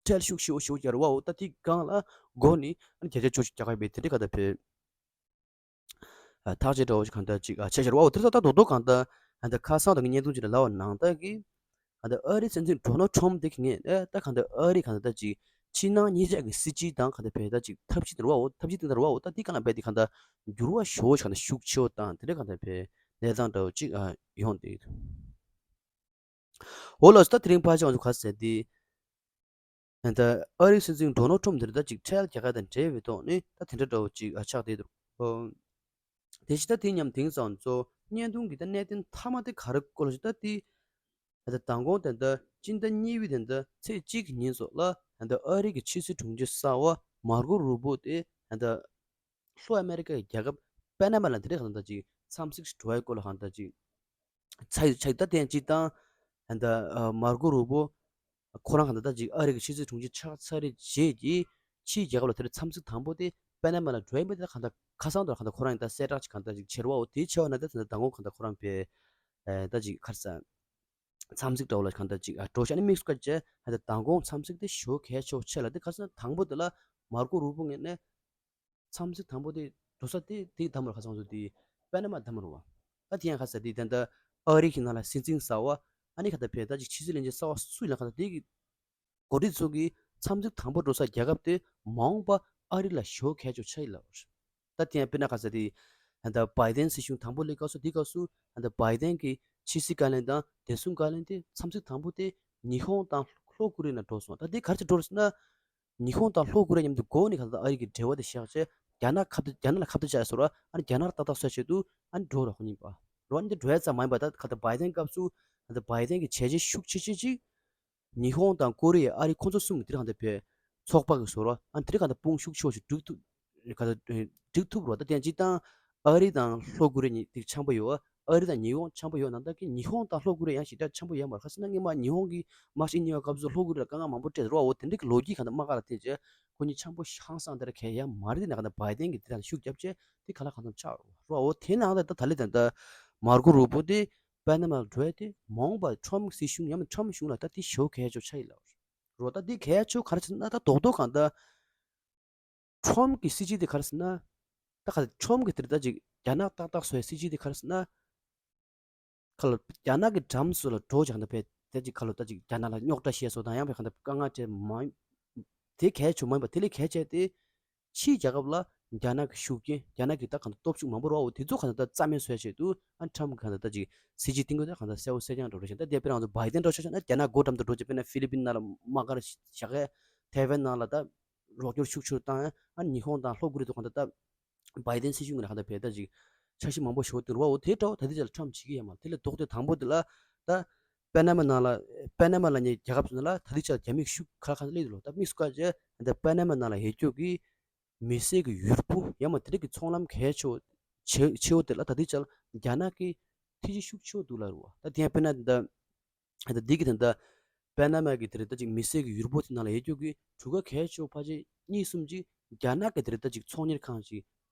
ཁྲལ་ཤུགས་ཤུགས་ཤུགས་རྒྱག་རེད་བ། འོ་ད་དེ་སྒང་ལ་མགོ་ནི་ཨ་ནི་བརྒྱ་ཆ་བཅུ་ཞིག་རྒྱག་ག་ཡོད་པའི་དེ་འདྲ་ག་ད་བས་ཐག་བཅད་འདྲ་བོ་ཞིག་གང་ལྟར་ཅིག་ཆེ་ཤོས་བ། འོ་དེ་ད་ད་རྡོག་རྡོག་གང་ལྟར་ཨ་ད་ཁ་སང་དང་བརྙན་ཐུང་ཅིག་ལ་ལབ་པ་ནང་ལྟར་གྱི་གང་ལྟར་ཨ་རིའི་སྲིད་འཛིན་ཌོ་ནལ་ཊམ་དེ་གི་ངས་ཨ་ད་གང་ལྟར་ཨ་རི་གང་ལྟར་ཅིག་ཕྱི་ནང་གཉིས་ཆ་གི་སྲིད་ཇུས་དང་གང་ལྟར་བས་ད་ཅིག་ཐབས་ཤེས་དེ་རེད་བ། འོ་ཐབས་ཤེས་དེ་འདྲ་རེད་བ། འོ་ད་དེ་གང་ལ་བས་དེ་གང་ལྟར་འགྱུར་བ་ཞེ་པོ་ཞིག་གང་ལྟར་ཤུགས་ཆེ་བོ་དང་དེ་འདྲ་གང་ལྟར་བས་གནས་སྟངས་འདྲ་བོ་ཅིག་ཨ་ཡོང་དེ། འོ་ལགས་སོ། ད་དེ་རིང་ཕལ་ཆེར་ང་ཚོ་ག་ཟེར་དེ། ད་ཨ་རིའི་སྲིད་འཛིན་ཌོ་ནལ་ཊམ་དེར་ད་ཅིག་ཁྲལ་རྒྱག་ཡ་དང་འབྲེལ་བའི་ཐོག་ནས་ད་དེ་འདྲ་འདྲ་བོ་ཅིག་ཆགས་བསྡད་འདུག་དེ་བཞིན་ད་དེ་མཉམ་དེང་སང་ཚོ་བརྙན་ཐུང་གི་ད་གནད་དོན་མཐའ་མ་དེ་ག་རེ་སྐོར་ཞིག་ད་དེ་ད་མདང་དགོང་དེ་ད་སྤྱི་ཟླ་གཉིས་པའི་དེ་ད་ཚེས་གཅིག་གི་ཉིན་སོགས་ལ་ད་ཨ་རི་གི་ཕྱི་སྲིད་དྲུང་ཆེ་གསར་པ་མར་ཀོ་རུ་བྷོ་དེ་ད་ལྷོ་ཨ་མེ་རི་ཀའི་རྒྱལ་ཁབ་པེ་ན་མ་ལ་དེ་རིང་གང་ལྟར་ཅིག་འཚམས་གཟིགས་འགྲོ་བའི་སྐོར་ལ་གང་ལྟར་ཅིག་ཚ་ཡི་ཚ་ཡི་ད་ཐེངས་ཅིག་དང་ད་མར་ཀོ་རུ་བྷོ་ཁོ་རང་གང་ལྟར་ཅིག་ཨ་རི་གི་ཕྱི་སྲིད་དྲུང་ཆེ་ཆགས་ཚར་རྗེས་ཀྱི་ཕྱིའི་རྒྱལ་ཁབ་ལ་དེ་རིང་འཚམས་གཟིགས་དང་པོ་དེ་པེ་ན་མ་ལ་འགྲོ་ཡི་མེད། དེ་གང་ལྟར་ཁ་སང་དུ་གང་ལྟར་ཁོ་རང་ཡིན་ད་གསལ་བསྒྲགས་ཅིག་གང་ལྟར་ཅིག་བྱེད་རོགས་འོ་དེ་བྱས་པ་ན་ད་ད་མདང་དགོང་གང་ལྟར་ཁོ་རང་པས་ད་ཅིག་ག་རེ་ཟེར། འཚམས་གཟིགས་འདྲ་བོ་ལ་གང་ལྟར་ཅིག་ཨ་འགྲོ་ཤ་ནི་དམིགས་སུ་བཀར་བྱས་ཨ་ད་མདང་དགོང་འཚམས་གཟིགས་དེ་ཞེ་པོ་གལ་ཆེ་བོ་ཆེ་ལ། དེ་ག་ཟེར་ན་དང་པོ་དེ་ལ་མར་ཀོ་རུ་བྷོ་ངོས་ནས་འཚམས་གཟིགས་དང་པོ་དེ་འགྲོ་ས་དེ་དེ་གདམ་རུ་ཁ་སང་ཚོ་དེ་པེ་ན་མ་གདམ་རུ་བ། ད་དེ་ཡང་ག་ཟེར་དེ་ད་ལྟ་ཨ་རི་གི་ནང་ལ་སྲིད་འཛིན་གསར་པ་ཨ་ནི་ག་ད་བས་ད་ཅིག་ཕྱི་སྲིད་བློན་ཆེན་གསར་པ་སུ་ཡིན་ན་ག་ད་དེ་གི་འགོ་ཁྲིད་ཚོ་གི་འཚམས་གཟིགས་དང་པོ་འགྲོ་ས་རྒྱལ་ཁབ་དེ་མ་འོངས་པ་ཨ་རི་ལ་ཞེ་པོ་གལ་ཆེ་བོ་ཆགས་ཡིན་ལབ་པ་རེད། ད་དེ་ཡང་དཔེར་ན་ག་ཟེར་དེ། ད་ལྟ་བྷའི་ཌེན་སྲིད་གཞུང་དང་པོ་སླེབས་སྐབས་སུ་དེ་སྐབས་སུ་ད་ལྟ་བྷའི་ཌེན་གྱི་ཕྱི་སྲིད་བཀའ་བློན་དང་བདེ་སྲུང་བཀའ་བློན་དེ་འཚམས་གཟིགས་དང་པོ་དེ་ཉི་ཧོང་དང་ལྷོ་ཀོ་རི་ཡ་ནང་འགྲོ་སོང་། ད་དེ་ག་རེ་བྱས་འགྲོ་རེད་ཟེར་ན། ཉི་ཧོང་དང་ལྷོ་ཀོ་རི་ཡ་མཉམ་དུ་འགོ་ནས་ག་ད་ལྟ་ཨ་རི་གི་འབྲེལ་བ་དེ་བཞག་བྱས་རྒྱ་ནག་ཁ་གཏད་རྒྱ་ནག་ལ་ཁ་གཏད་བཅག་ཡ་བཟོ་ར་ཨ་ནི་རྒྱ་ནག་ལ་ཏག་ཏག་བཟོ་ཡ་ཆེད་དུ་ཨ་ནི་འགྲོ་ར་ཁོ་གཉིས་པ། རོ་ཨ་ནི་འདི་འགྲོ་ཡ་ཙམ་མ་ཡིན་པ་ད་ག་ད་བྷའི་ཌེན་སྐབས་སུ་ད་ལྟ་བྷའི་ཌེན་གྱི་བྱས་རྗེས་ཤུགས་ཆེ་ཆེ་ཅིག་ཉི་ཧོང་དང་ཀོ་རི་ཡ་ཨ་རི་ཁོང་ཚོ་གསུམ་གྱི་དེ་རིང་གང་ལྟར་བས་ཚོགས་པ་གི་བཟོ་ར་ཨ་དེ་རིང་གང་ལྟར་དཔུང་ཤུགས་ཆེ་བ་ཞིག་སྒྲིག་ཐུབ་གང་ལྟར་སྒྲིག་ཐུབ་རོ། ད་དེ་ཡང་སྤྱིར་བཏང་ཨ་རི་དང་ལྷོ་ཀོ་རི་ཡ་གཉིས་དེ་འཆམ་པོ་ཡོད། ཨ་རི་དང་ཉི་ཧོང་འཆམ་པོ་ཡོད་ནང་ལྟར་གྱི་ཉི་ཧོང་དང་ལྷོ་ཀོ་རི་ཡ་ཡང་ཞེ་དྲག་འཆམ་པོ་ཡོད་མ་རེད། ཁ་སང་སྔོན་མ་ཉི་ཧོང་གི་དམག་ཞིག་རྙེད་པའི་སྐབས་སུ་ལྷོ་ཀོ་རི་ཡ་ལ་དཀའ་ངལ་མང་པོ་སྤྲད་རོ། འོ་དེ་འདྲ་གི་ལོ་རྒྱུས་གང་ལྟར་དམག་སྒར་ལ་བལྟས་རྗེས་ཁོ་གཉིས་འཆམ་པོ་ཧང་སང་དེ་འདྲ་གལ་ཡང་མ་རེད། དེ་ནས་གང་ལྟར་བྷའི་ཌེན་གྱིས་དེ་དང་ཤུགས་བརྒྱབ་བྱས་དེ་ག་ལ་གང་ལྟར་ཆགས་རོ། འོ་དེ་ནང་ལ་ད་ད་ལེ་ད་ད་མར་ཀོ་རུ་བྷོ་དེ་པེ་ན་མ་ལ་འགྲོ་ཡ་དེ་མ་འོངས་པ་ཁྲོམ་སྲིད་གཞུང་ཡང་མིན་ཁྲོམ་གཞུང་ལ་ད་དེ་ཞེ་པོ་གལ་ཆེ་ཆགས་ཡིན་ལབ་རོ། ད་དེ་གལ་ཆེ་ག་རེ་ཟེར་ན་ད་རྡོག་རྡོག་གང་ལྟར་ཁྲོམ་གྱི་སྲིད་ཇུས་དེ་ག་རེ་ཟེར་ན། ད་ག་ཁྲོམ་གྱི་དེར་ད་ཅིག་རྒྱ་ནག་ཏག་ཏག་བཟོ་ཡ་སྲིད་ཇུས་དེ་ག་རེ་ཟེར་ན། ཁ་ལ་རྒྱ་ནག་གི་འགྲམ་སོ་ལ་འགྲོ་ཅིག་གང་ལྟར་བས་དེ་ཅིག་ཁ་ལ་ད་ཅིག་རྒྱ་ནག་ལ་རྙོག་དྲ་བཤད་སོ་དང་ཡང་བས་གང་ལྟར་དཀའ་ངལ་འཕྲད་མ། དེ་གལ་ཆེ་མ་ཡིན་པ་དེ་ལས་གལ་ཆེ་དེ། ཕྱིའི་རྒྱལ་ཁབ་ལ་རྒྱ་ནག་གི་ཤུགས་རྐྱེན་རྒྱ་ནག་གི་ད་གང་ལྟར་སྟོབས་ཤུགས་མང་པོ་རོ། འོ་དེ་ཚོ་གང་ལྟར་ད་རྩ་མེད་བཟོ་ཡ་ཆེད་དུ་ཨ་ཁྲམ་གི་གང་ལྟར་ད་ཅིག་སྲིད་ཇུས་སྟེང་གི་ད་གང་ལྟར་གསལ་པོ་གསལ་རྐྱང་འགྲོ་རེད་ཤག་ད་དེ་དཔེར་ན་ང་ཚོ་བྷའི་ཌེན་འགྲོ་ཆ་བཞག་ན་རྒྱ་ནག་སྒོ་འགྲམ་དུ་འགྲོ་ཅིག་དཔེར་ན་ཧྥི་ལི་པིན་ནང་ལ་དམག་སྒར་བཞག་གས། ཐའེ་ཝན་ནང་ལ་ད་རོགས་སྐྱོར་ཤུགས་ཆེ་བཏང་ཡ། ཨ་ཉི་ཧོང་དང་ལྷོ་ཀོ་རི་ཡ་དུ་གང་ལྟར་ད་བྷའི་ཌེན་སྲིད་གཞུང་གི་ནང་གང་ལྟར་བས་ད་ཅིག་འཆར་གཞི་མང་པོ་ཞིག་བཏིང་རོ། འོ་དེ་འདྲ་བོ་ད་ལྟའི་ཆར་ཁྲམ་བྱེད་ཀྱི་ཡོད་མ་རེད། དེ་ལས་ལྡོག་སྟེ་དང་པོ་དེ་ལ་ད་པེ་ན་མ་ནང་ལ་པེ་ན་མ་ལབ་མཁན་རྒྱལ་ཁབ་ཚོ་ནང་ལ་ད་ལྟའི་ཆར་རྒྱ་མིའི་ཤུགས་ཁ་ལ་ཁ་ལ་སླེབས་འདུག་ལོ། ད་དམིགས་སུ་བཀར་བྱས་ད་པེ་ན་མ་ནང་ལ་ཡོད་རྒྱུ་གི་མི་སེར་གྱི་ཡུར་བུ་ཡང་མ་དེ་འདྲ་གི་ཚོང་ལམ་གལ་ཆེ་བོ་ཆེ་ཆེ་བོ་དེ་ལ་ད་ལྟའི་ཆར་རྒྱ་ནག་གི་ཐེ་ཇུས་ཤུགས་ཆེ་བོ་འདུག་ལབ་རེད་བ། ད་དེ་ཡང་དཔེར་ན་ད་ད་འདི་གི་ད་ད་པེ་ན་མ་གི་དེ་རེད། ད་ཅིག་མི་སེར་གྱི་ཡུར་བུ་དེ་ནང་ལ་ཡོད་རྒྱུ་གི་གྲུ་ཁ་གལ་ཆེ་བོ་ཕལ་ཆེར་གཉིས་གསུམ་ཅིག་རྒྱ་ནག་གི་དེ་རེད། ད་ཅིག་ཚོང་གཉེར་ཁང་ཅིག་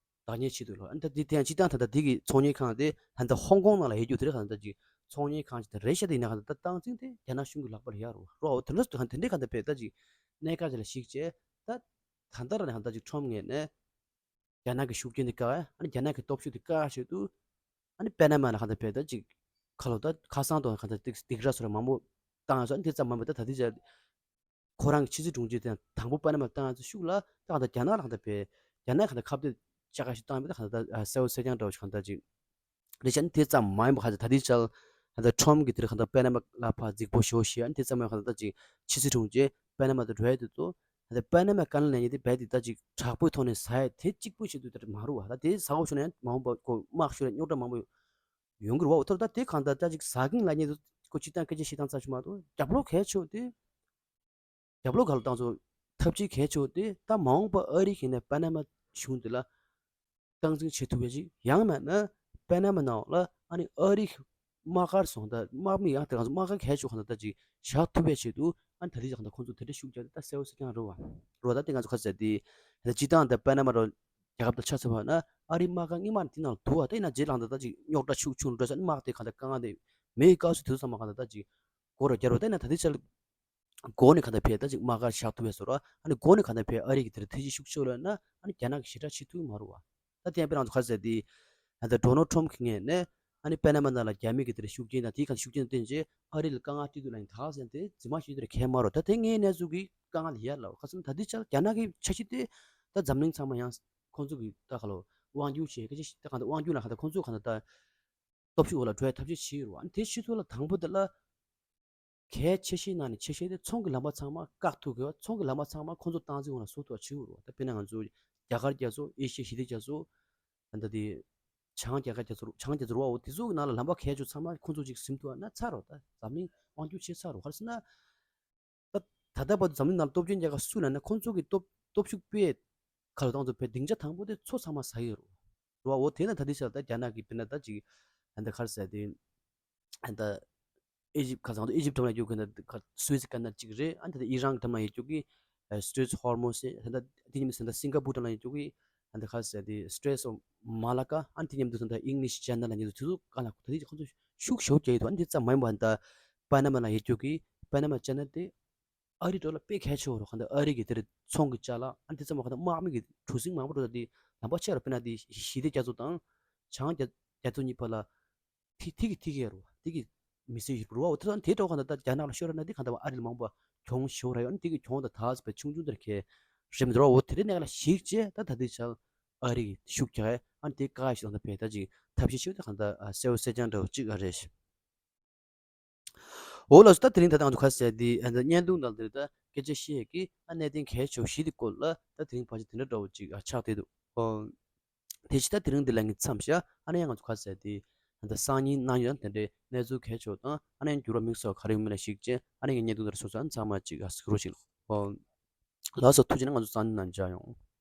བདག་གཉེར་བྱེད་འདུག་ལོ། ཨ་ད་འདི་དེ་ཡང་སྤྱིར་བཏང་ད་ད་འདི་གི་ཚོང་གཉེར་ཁང་དེ་ད་ད་ཧོང་ཀོང་ནང་ལ་ཡོད་རྒྱུ་དེ་རེད། ད་ད་ཅིག་ཚོང་གཉེར་ཁང་ཅིག་ད་རེད་ཤག་དེ་ཡིན་ན་ག་ད་ད་སྟངས་འཛིན་དེ་རྒྱ་ནག་གཞུང་གི་ལག་པ་ལ་ཡོད་རེད་བ། རོ་འོ་དེ་འདྲ་དེ་འདྲའི་ག་ད་བས་ད་ཅིག་གནད་འགག་ཅིག་ལ་གཞིགས་བྱས་ད་ད་ལྟ་ར་ནས་ག་ད་ཅིག་ཁྲོམ་ངོས་ནས། རྒྱ་ནག་གི་ཤུགས་རྐྱེན་དེ་བཀག་ཡ། ཨ་ནི་རྒྱ་ནག་གི་སྟོབས་ཤུགས་དེ་བཀག་ཡ་ཆེད་དུ། ཨ་ནི་པེ་ན་མ་ལ་གང་ལྟར་བས་ད་ཅིག་ཁ་ལོ་ད་ཁ་སང་དང་གང་ལྟར་སྡིགས་སྡིགས་ར་སོགས་ར་མང་པོ་བཏང་ཡ་སོགས། ཨ་ནི་དེ་ཙམ་མ་ཡིན་པ་ད་ད་ལྟའི་ཆར་ཁོ་རང་གི་ཕྱི་སྲིད་དྲུང་ཆེ་དེ་དང་པོ་པེ་ན་མ་བཏང་ཡ་ཚོ་ཤུགས་ལ་ད་གང་ལྟར་རྒྱ་ནག་ལ་གང་ལྟར་བས་རྒྱ་ནག་གང་ལྟར་ཁ་གཏད་བཅག་ཁ་ཞིག་བཏང་བས། ད་གང་ལྟར་ད་གསལ་བོ་གསལ་རྐྱང་འདྲ་བོ་ཞིག་གང་ལྟར་ཅིག་རེད་ཤག། ཨ་ནི་དེ་ཙམ་མ་ཡིན་པ་གང་ལྟར་ད་ལྟའི་ཆར་གང་ལྟར་ཁྲོམ་གྱི་དེར་གང་ལྟར་པེ་ན་མ་ལ་ཕར་རྫིག་པོ་ཞོ་ཞེས། ཨ་ནི་དེ་ཙམ་མ་ཡིན་པ་གང་ལྟར་ད་ཅིག་ཕྱི་སྲིད་དྲུང་ཆེ་པེ་ན་མ་དང་འགྲོ་ཡ་དེ་ཚོ། ད་པེ་ན་མ་དཀའ་ལས་ལེན་མཁན་དེ་རྦད་དེ་ད་ཅིག་དྲག་པོའི་ཐོག་ནས་ཟ་ཡ་དེ་གཅིག་པུ་ཞིག་ཏུ་ད་མ་རུང་བ། ད་དེ་ཟ་འོ་ཤོར་ན་ཡང་མ་འོངས་པ་ཁོ་དམག་ཤོར་ཡ་རྙོག་དྲ་མང་པོ་ཡོང་གི་རེད་བ། འོ་ཐོག་ད་དེ་གང་ལྟར་ད་ཅིག་ཟ་མཁན་ལབ་མཁན་དེ་ཁོ་སྤྱིར་བཏང་སྐད་ཆ་བཤད་སྟངས་ཚ་ཞིག་མ་གཏོགས། རྒྱབ་ལོགས་གལ་ཆེ་བ་དེ། རྒྱབ་ལོགས་ག་ལ་བཏང་ཚོ་ཐབས་ཇུས་གལ་ཆེ་བ་དེ། ད་མ་འོངས་པ་ཨ་རི་གིས་ནས་པེ་ན་མ་གཞུང་དེ་ལ་སྟངས་འཛིན་བྱེད་ཐུབ་པ་ཞིག། ཡང་མིན་ན་པེ་ན་མ་ནང་ལ་ཨ་ནི་ཨ་རིའི་དམག་སྒར་སོང་ད་དམག་མི་ཡང་དེ་གང་ཚོ་དམག་སྒར་གལ་ཆེ་བ་གང་ད་ད་ཅིག་བཞག་ཐུབ་པའི་ཆེད་དུ། ཨ་ནི་ད་ལྟའི་གང་ད་ཁོང་ཚོ་དེ་འདྲ་ཤུགས་རྒྱག་དེ་ད་གསལ་བོ་གསལ་རྐྱང་རེད་བ། རེད་བ། ད་དེ་ང་ཚོ་ག་ཚོད་དེ་ད་སྤྱིར་བཏང་ད་པེ་ན་མ་རོ་རྒྱལ་ཁབ་དང་ཆ་མཚོན་པ་ན་ཨ་རིའི་དམག་སྒར་སྔོན་མ་ནས་དེ་ནང་ལ་འདུག་བ། ད་ཡིན་ན་རྗེས་ལ་ད་ད་ཅིག་རྙོག་དྲ་ཤུགས་ཆུང་རུ་འགྲོ་ས། ཨ་ནི་དམག་དེ་གང་ད་དཀའ་ངལ་དེ་མེད་དཀའ་སུ་དུས་ཚང་མ་གང་ད་ད་ཅིག་སྒོ་རུ་རྒྱབ་རོ། ད་ཡིན་ན་ད་ལྟའི་ཆར་སྒོ་ནས་གང་ལྟར་བས་ད་ཅིག་དམག་སྒར་བཞག་ཐུབ་པའི་བཟོ་འདྲ། ཨ་ནི་སྒོ་ནས་གང་ལྟར་བས་ཨ་རི་གི་དེར་ཐེ་ཇུས་ཤུགས་ཆེ་ལབ་ན། ཨ་ནི་རྒྱ་ནག་གི་ཞེ་དྲག་བྱེད་ཐུབ་ཀྱི་མ་རེད་བ། ད་དེ་ཡང་དཔེར་ན་ང་ཚོ་ག་རེ་ཟེར་དེ། ཨ་ད་ཌོ་ནལ་ཊམ་གི་ངོས་ནས་ཨ་ནི་པེ་ན་མ་ནང་ལ་རྒྱ་མི་གི་དེར་ཤུགས་རྐྱེན་དང་དེའི་ཁ་ཤུགས་རྐྱེན་བསྟན་རྗེས་ཨ་རི་ལ་དཀའ་ངལ་སྤྲད་དུས་ལ་ཡིན་ད་ཟེར་དེ་རྫུན་མ་བཤད་དེར་གལ་མ་རེད། ད་དེ་ངའི་གནས་ཚུལ་གི་དཀའ་ངལ་ཡར་ལ་ཁ་སང་ད་དེ་ཆར་རྒྱ་ནག་གི་འཆར་གཞི་དེ་ད་འཛམ་གླིང་ཚང་མ་ཡང་ཁོང་ཚོ་གི་ད་ག་ལོ་དབང་སྒྱུར་བྱེད་སྐད་ཆ་ཞིག་ད་གང་ལྟར་དབང་སྒྱུར་ལ་གང་ལྟར་ཁོང་ཚོ་གང་ལྟར་ད་སྟོབས་ཤུགས་འོག་ལ་འགྲོ་ཡ་ཐབས་ཤེས་བྱེད་ཡོད་རེད་བ། ཨ་ནི་དེ་ཕྱི་ཚོ་ལ་དང་པོ་དེ་ལ། གལ་ཆེ་ཤོས་ནང་ནས་ཆེ་ཤོས་དེ་ཚོང་གི་ལམ་པ་ཚང་མ་བཀག་ཐུབ་དགོས་པ། ཚོང་གི་ལམ་པ་ཚང་མ་ཁོང་ཚོ་སྟངས་འཛིན་འོག་ལ་བཟོ་ཐུབ་པ་བྱེད་དགོས་རེད་བ། ད་དཔེར་ན་ང་ཚོ་རྒྱ་གར་རྒྱ་མཚོ། ཨེ་ཤི་ཡ་ཞི་བདེ་རྒྱ་མཚོ། ད་ལྟ་དེ་བྱང་རྒྱ་གར་རྒྱ་མཚོ། བྱང་རྒྱ་མཚོ་རེད་བ། འོ་དེ་ཚོ་གི་ནང་ལ་ལམ་པ་གལ་ཆེ་ཚང་མ་ཁོང་ཚོ་ཅིག་ཟིན་ཐུབ་པ་ན་ཚར་རེད་བ། ད་འཛམ་གླིང་དབང་སྒྱུར་བྱས་ཚར་རེད་བ། ག་རེ་ཟེར་ན། ད་ད་ལྟ་བར་དུ་འཛམ་གླིང་ནང་ལ་སྟོབས་ཆེན་རྒྱལ་ཁབ་སུ་ལབ་ན་ཁོང་ཚོ་གི་སྟོབས་སྟོབས་ཤུགས་སྤེལ་ག་ལ་བཏང་ཚོ་བས་སྡིངས་ཆ་དང་པོ་དེ་མཚོ་ཚང་མ་ཟ་ཡི་རེད་བ། འོ་དེ་ན་ད་ལྟའི་ཆར་ད་རྒྱ་ནག་གི་དཔེར་ན་ད་ཅིག་ཨ་ནི་ད་ག་རེ་ཟེར་དེ། ཨ་ནི་ད་ཨི་ཇིབ་ཁ་སང་དུ་ཨི་ཇིབ་འགྲམ་ལ་ཡོད་མཁན་ད་སུའེ་ཛི་ཀ་ནལ་གཅིག་རེད། ཨ་ནི་ད་ཨི་རན་འགྲམ་ལ་ཡོད་རྒྱུ་གི་Straits of Hormuz ཟེར། ད་ལྟ་དེ་ཉིན་མི་ཟེར་ད་སིང་ག་པུར་འགྲམ་ལ་ཡོད་རྒྱུ་གི་ཨ་ནི་ད་ག་རེ་ཟེར་དེ་Straits of Malacca། ཨ་ནི་དེ་མཉམ་དུ་ད་ལྟ་English Channel ལ་ཉིད་དུ་དེ་ཚོ་ག་ལ་ད་ལྟའི་ཁོང་ཚོ་ཤུགས་ཞེ་པོ་རྒྱག་ཡོད་འདུག་ཨ་ནི་དེ་ཙམ་མ་ཡིན་པ་ཨ་ནི་ད་པ་ན་མ་ལ་ཡོད་རྒྱུ་གི་པ་ན་མ་ཅེ་ནལ་དེ། ཨ་རི་འགྲོ་ལ་དཔེ་གལ་ཆེ་བོ་རུ་གང་ལྟར་ཨ་རི་གི་དེར་ཚོང་གི་ཅ་ལག་ཨ་དེ་ཚང་མ་གང་ལྟར་དམག་མི་གི་གྲུ་གཟིངས་མང་པོ་འགྲོ་ད་དེ་ལམ་པ་ཆེ་རུ་དཔེར་ན་དེ་ཞི་བདེ་རྒྱ་མཚོ་དང་བྱང་རྒྱ་རྒྱ་མཚོ་གཉིས་བར་ལ་ཐི་ཐི་གི་ཐི་གི་རུ་དེ་གི་མི་སེར་ཡོད་རུ་བ། འོ་དེ་དང་དེ་འགྲོ་གང་ལྟར་ད་རྒྱ་ནག་ལ་ཤོར་ན་དེ་གང་ལྟར་ཨ་རི་ལ་མང་པོ་གྱོང་ཤོར་ར་ཡོད། ཨ་དེ་གི་གྱོང་དང་ད་ཚ་བའི་ཆུང་ཆུང་དེར་ཁེ་རེམ་འགྲོ་བ། འོ་དེ་རེ་ནས་ལ་ཞིག་བྱས་ད་ད་དེ་ཆ་ཨ་རི་གི་ཤུགས་རྒྱག་ཨ་དེ་བཀག་ཞིག་དང་ད་བས་ད་ཅིག་ཐབས་ཤེས་ཤིག་ད་གང་ལྟར་གསལ་བོ་གསལ་རྐྱང་འདྲ་བོ་ཅིག་ཨ་རེད། འོ་ལགས་སོ། ད་དེ་རིང་ད་ལྟ་ང་ཚོ་ག་རེ་ཟེར་དེ་ཨ་ད་བརྙན་ཐུང་ནང་དེར་ད་སྐད་ཆ་བཤད་ཀྱི་ཨ་གནད་དོན་གལ་ཆེ་བ་བཞི་དེ་སྐོར་ལ་ད་དེ་རིང་ཕལ་ཆེར་དེ་འདྲ་འདྲ་བོ་ཅིག་ཨ་ཆགས་བསྡད་འདུག་ཨོ། དེ་བཞིན་ད་དེ་རིང་འདི་ལ་ངས་མཚམས་བཞག་ཨ་ནི་ཡང་ང་ཚོ་ག་རེ་ཟེར་དེ་ཨ་ད་སང་ཉིན་གནངས་ཉིན་དེ་འདྲའི་གནས་ཚུལ་གལ་ཆེ་བ་དང་ཨ་ནི་ཡང་འགྱུར་བ་དམིགས་བསལ་ག་རེ་ཡོང་མིན་ལ་གཞིགས་བྱས་ཨ་ནི་ངས་བརྙན་ཐུང་འདིར་སོ་སོ་ཨ་ཚང་མ་ཅིག་ཨ་གཟིགས་རོགས་ཞིག་ལ། ཨོ། ལགས་སོ། ཐུགས་རྗེ་གནང་། ང་ཚོ་སང་ཉིན་ནང་མཇལ་ཡོང་།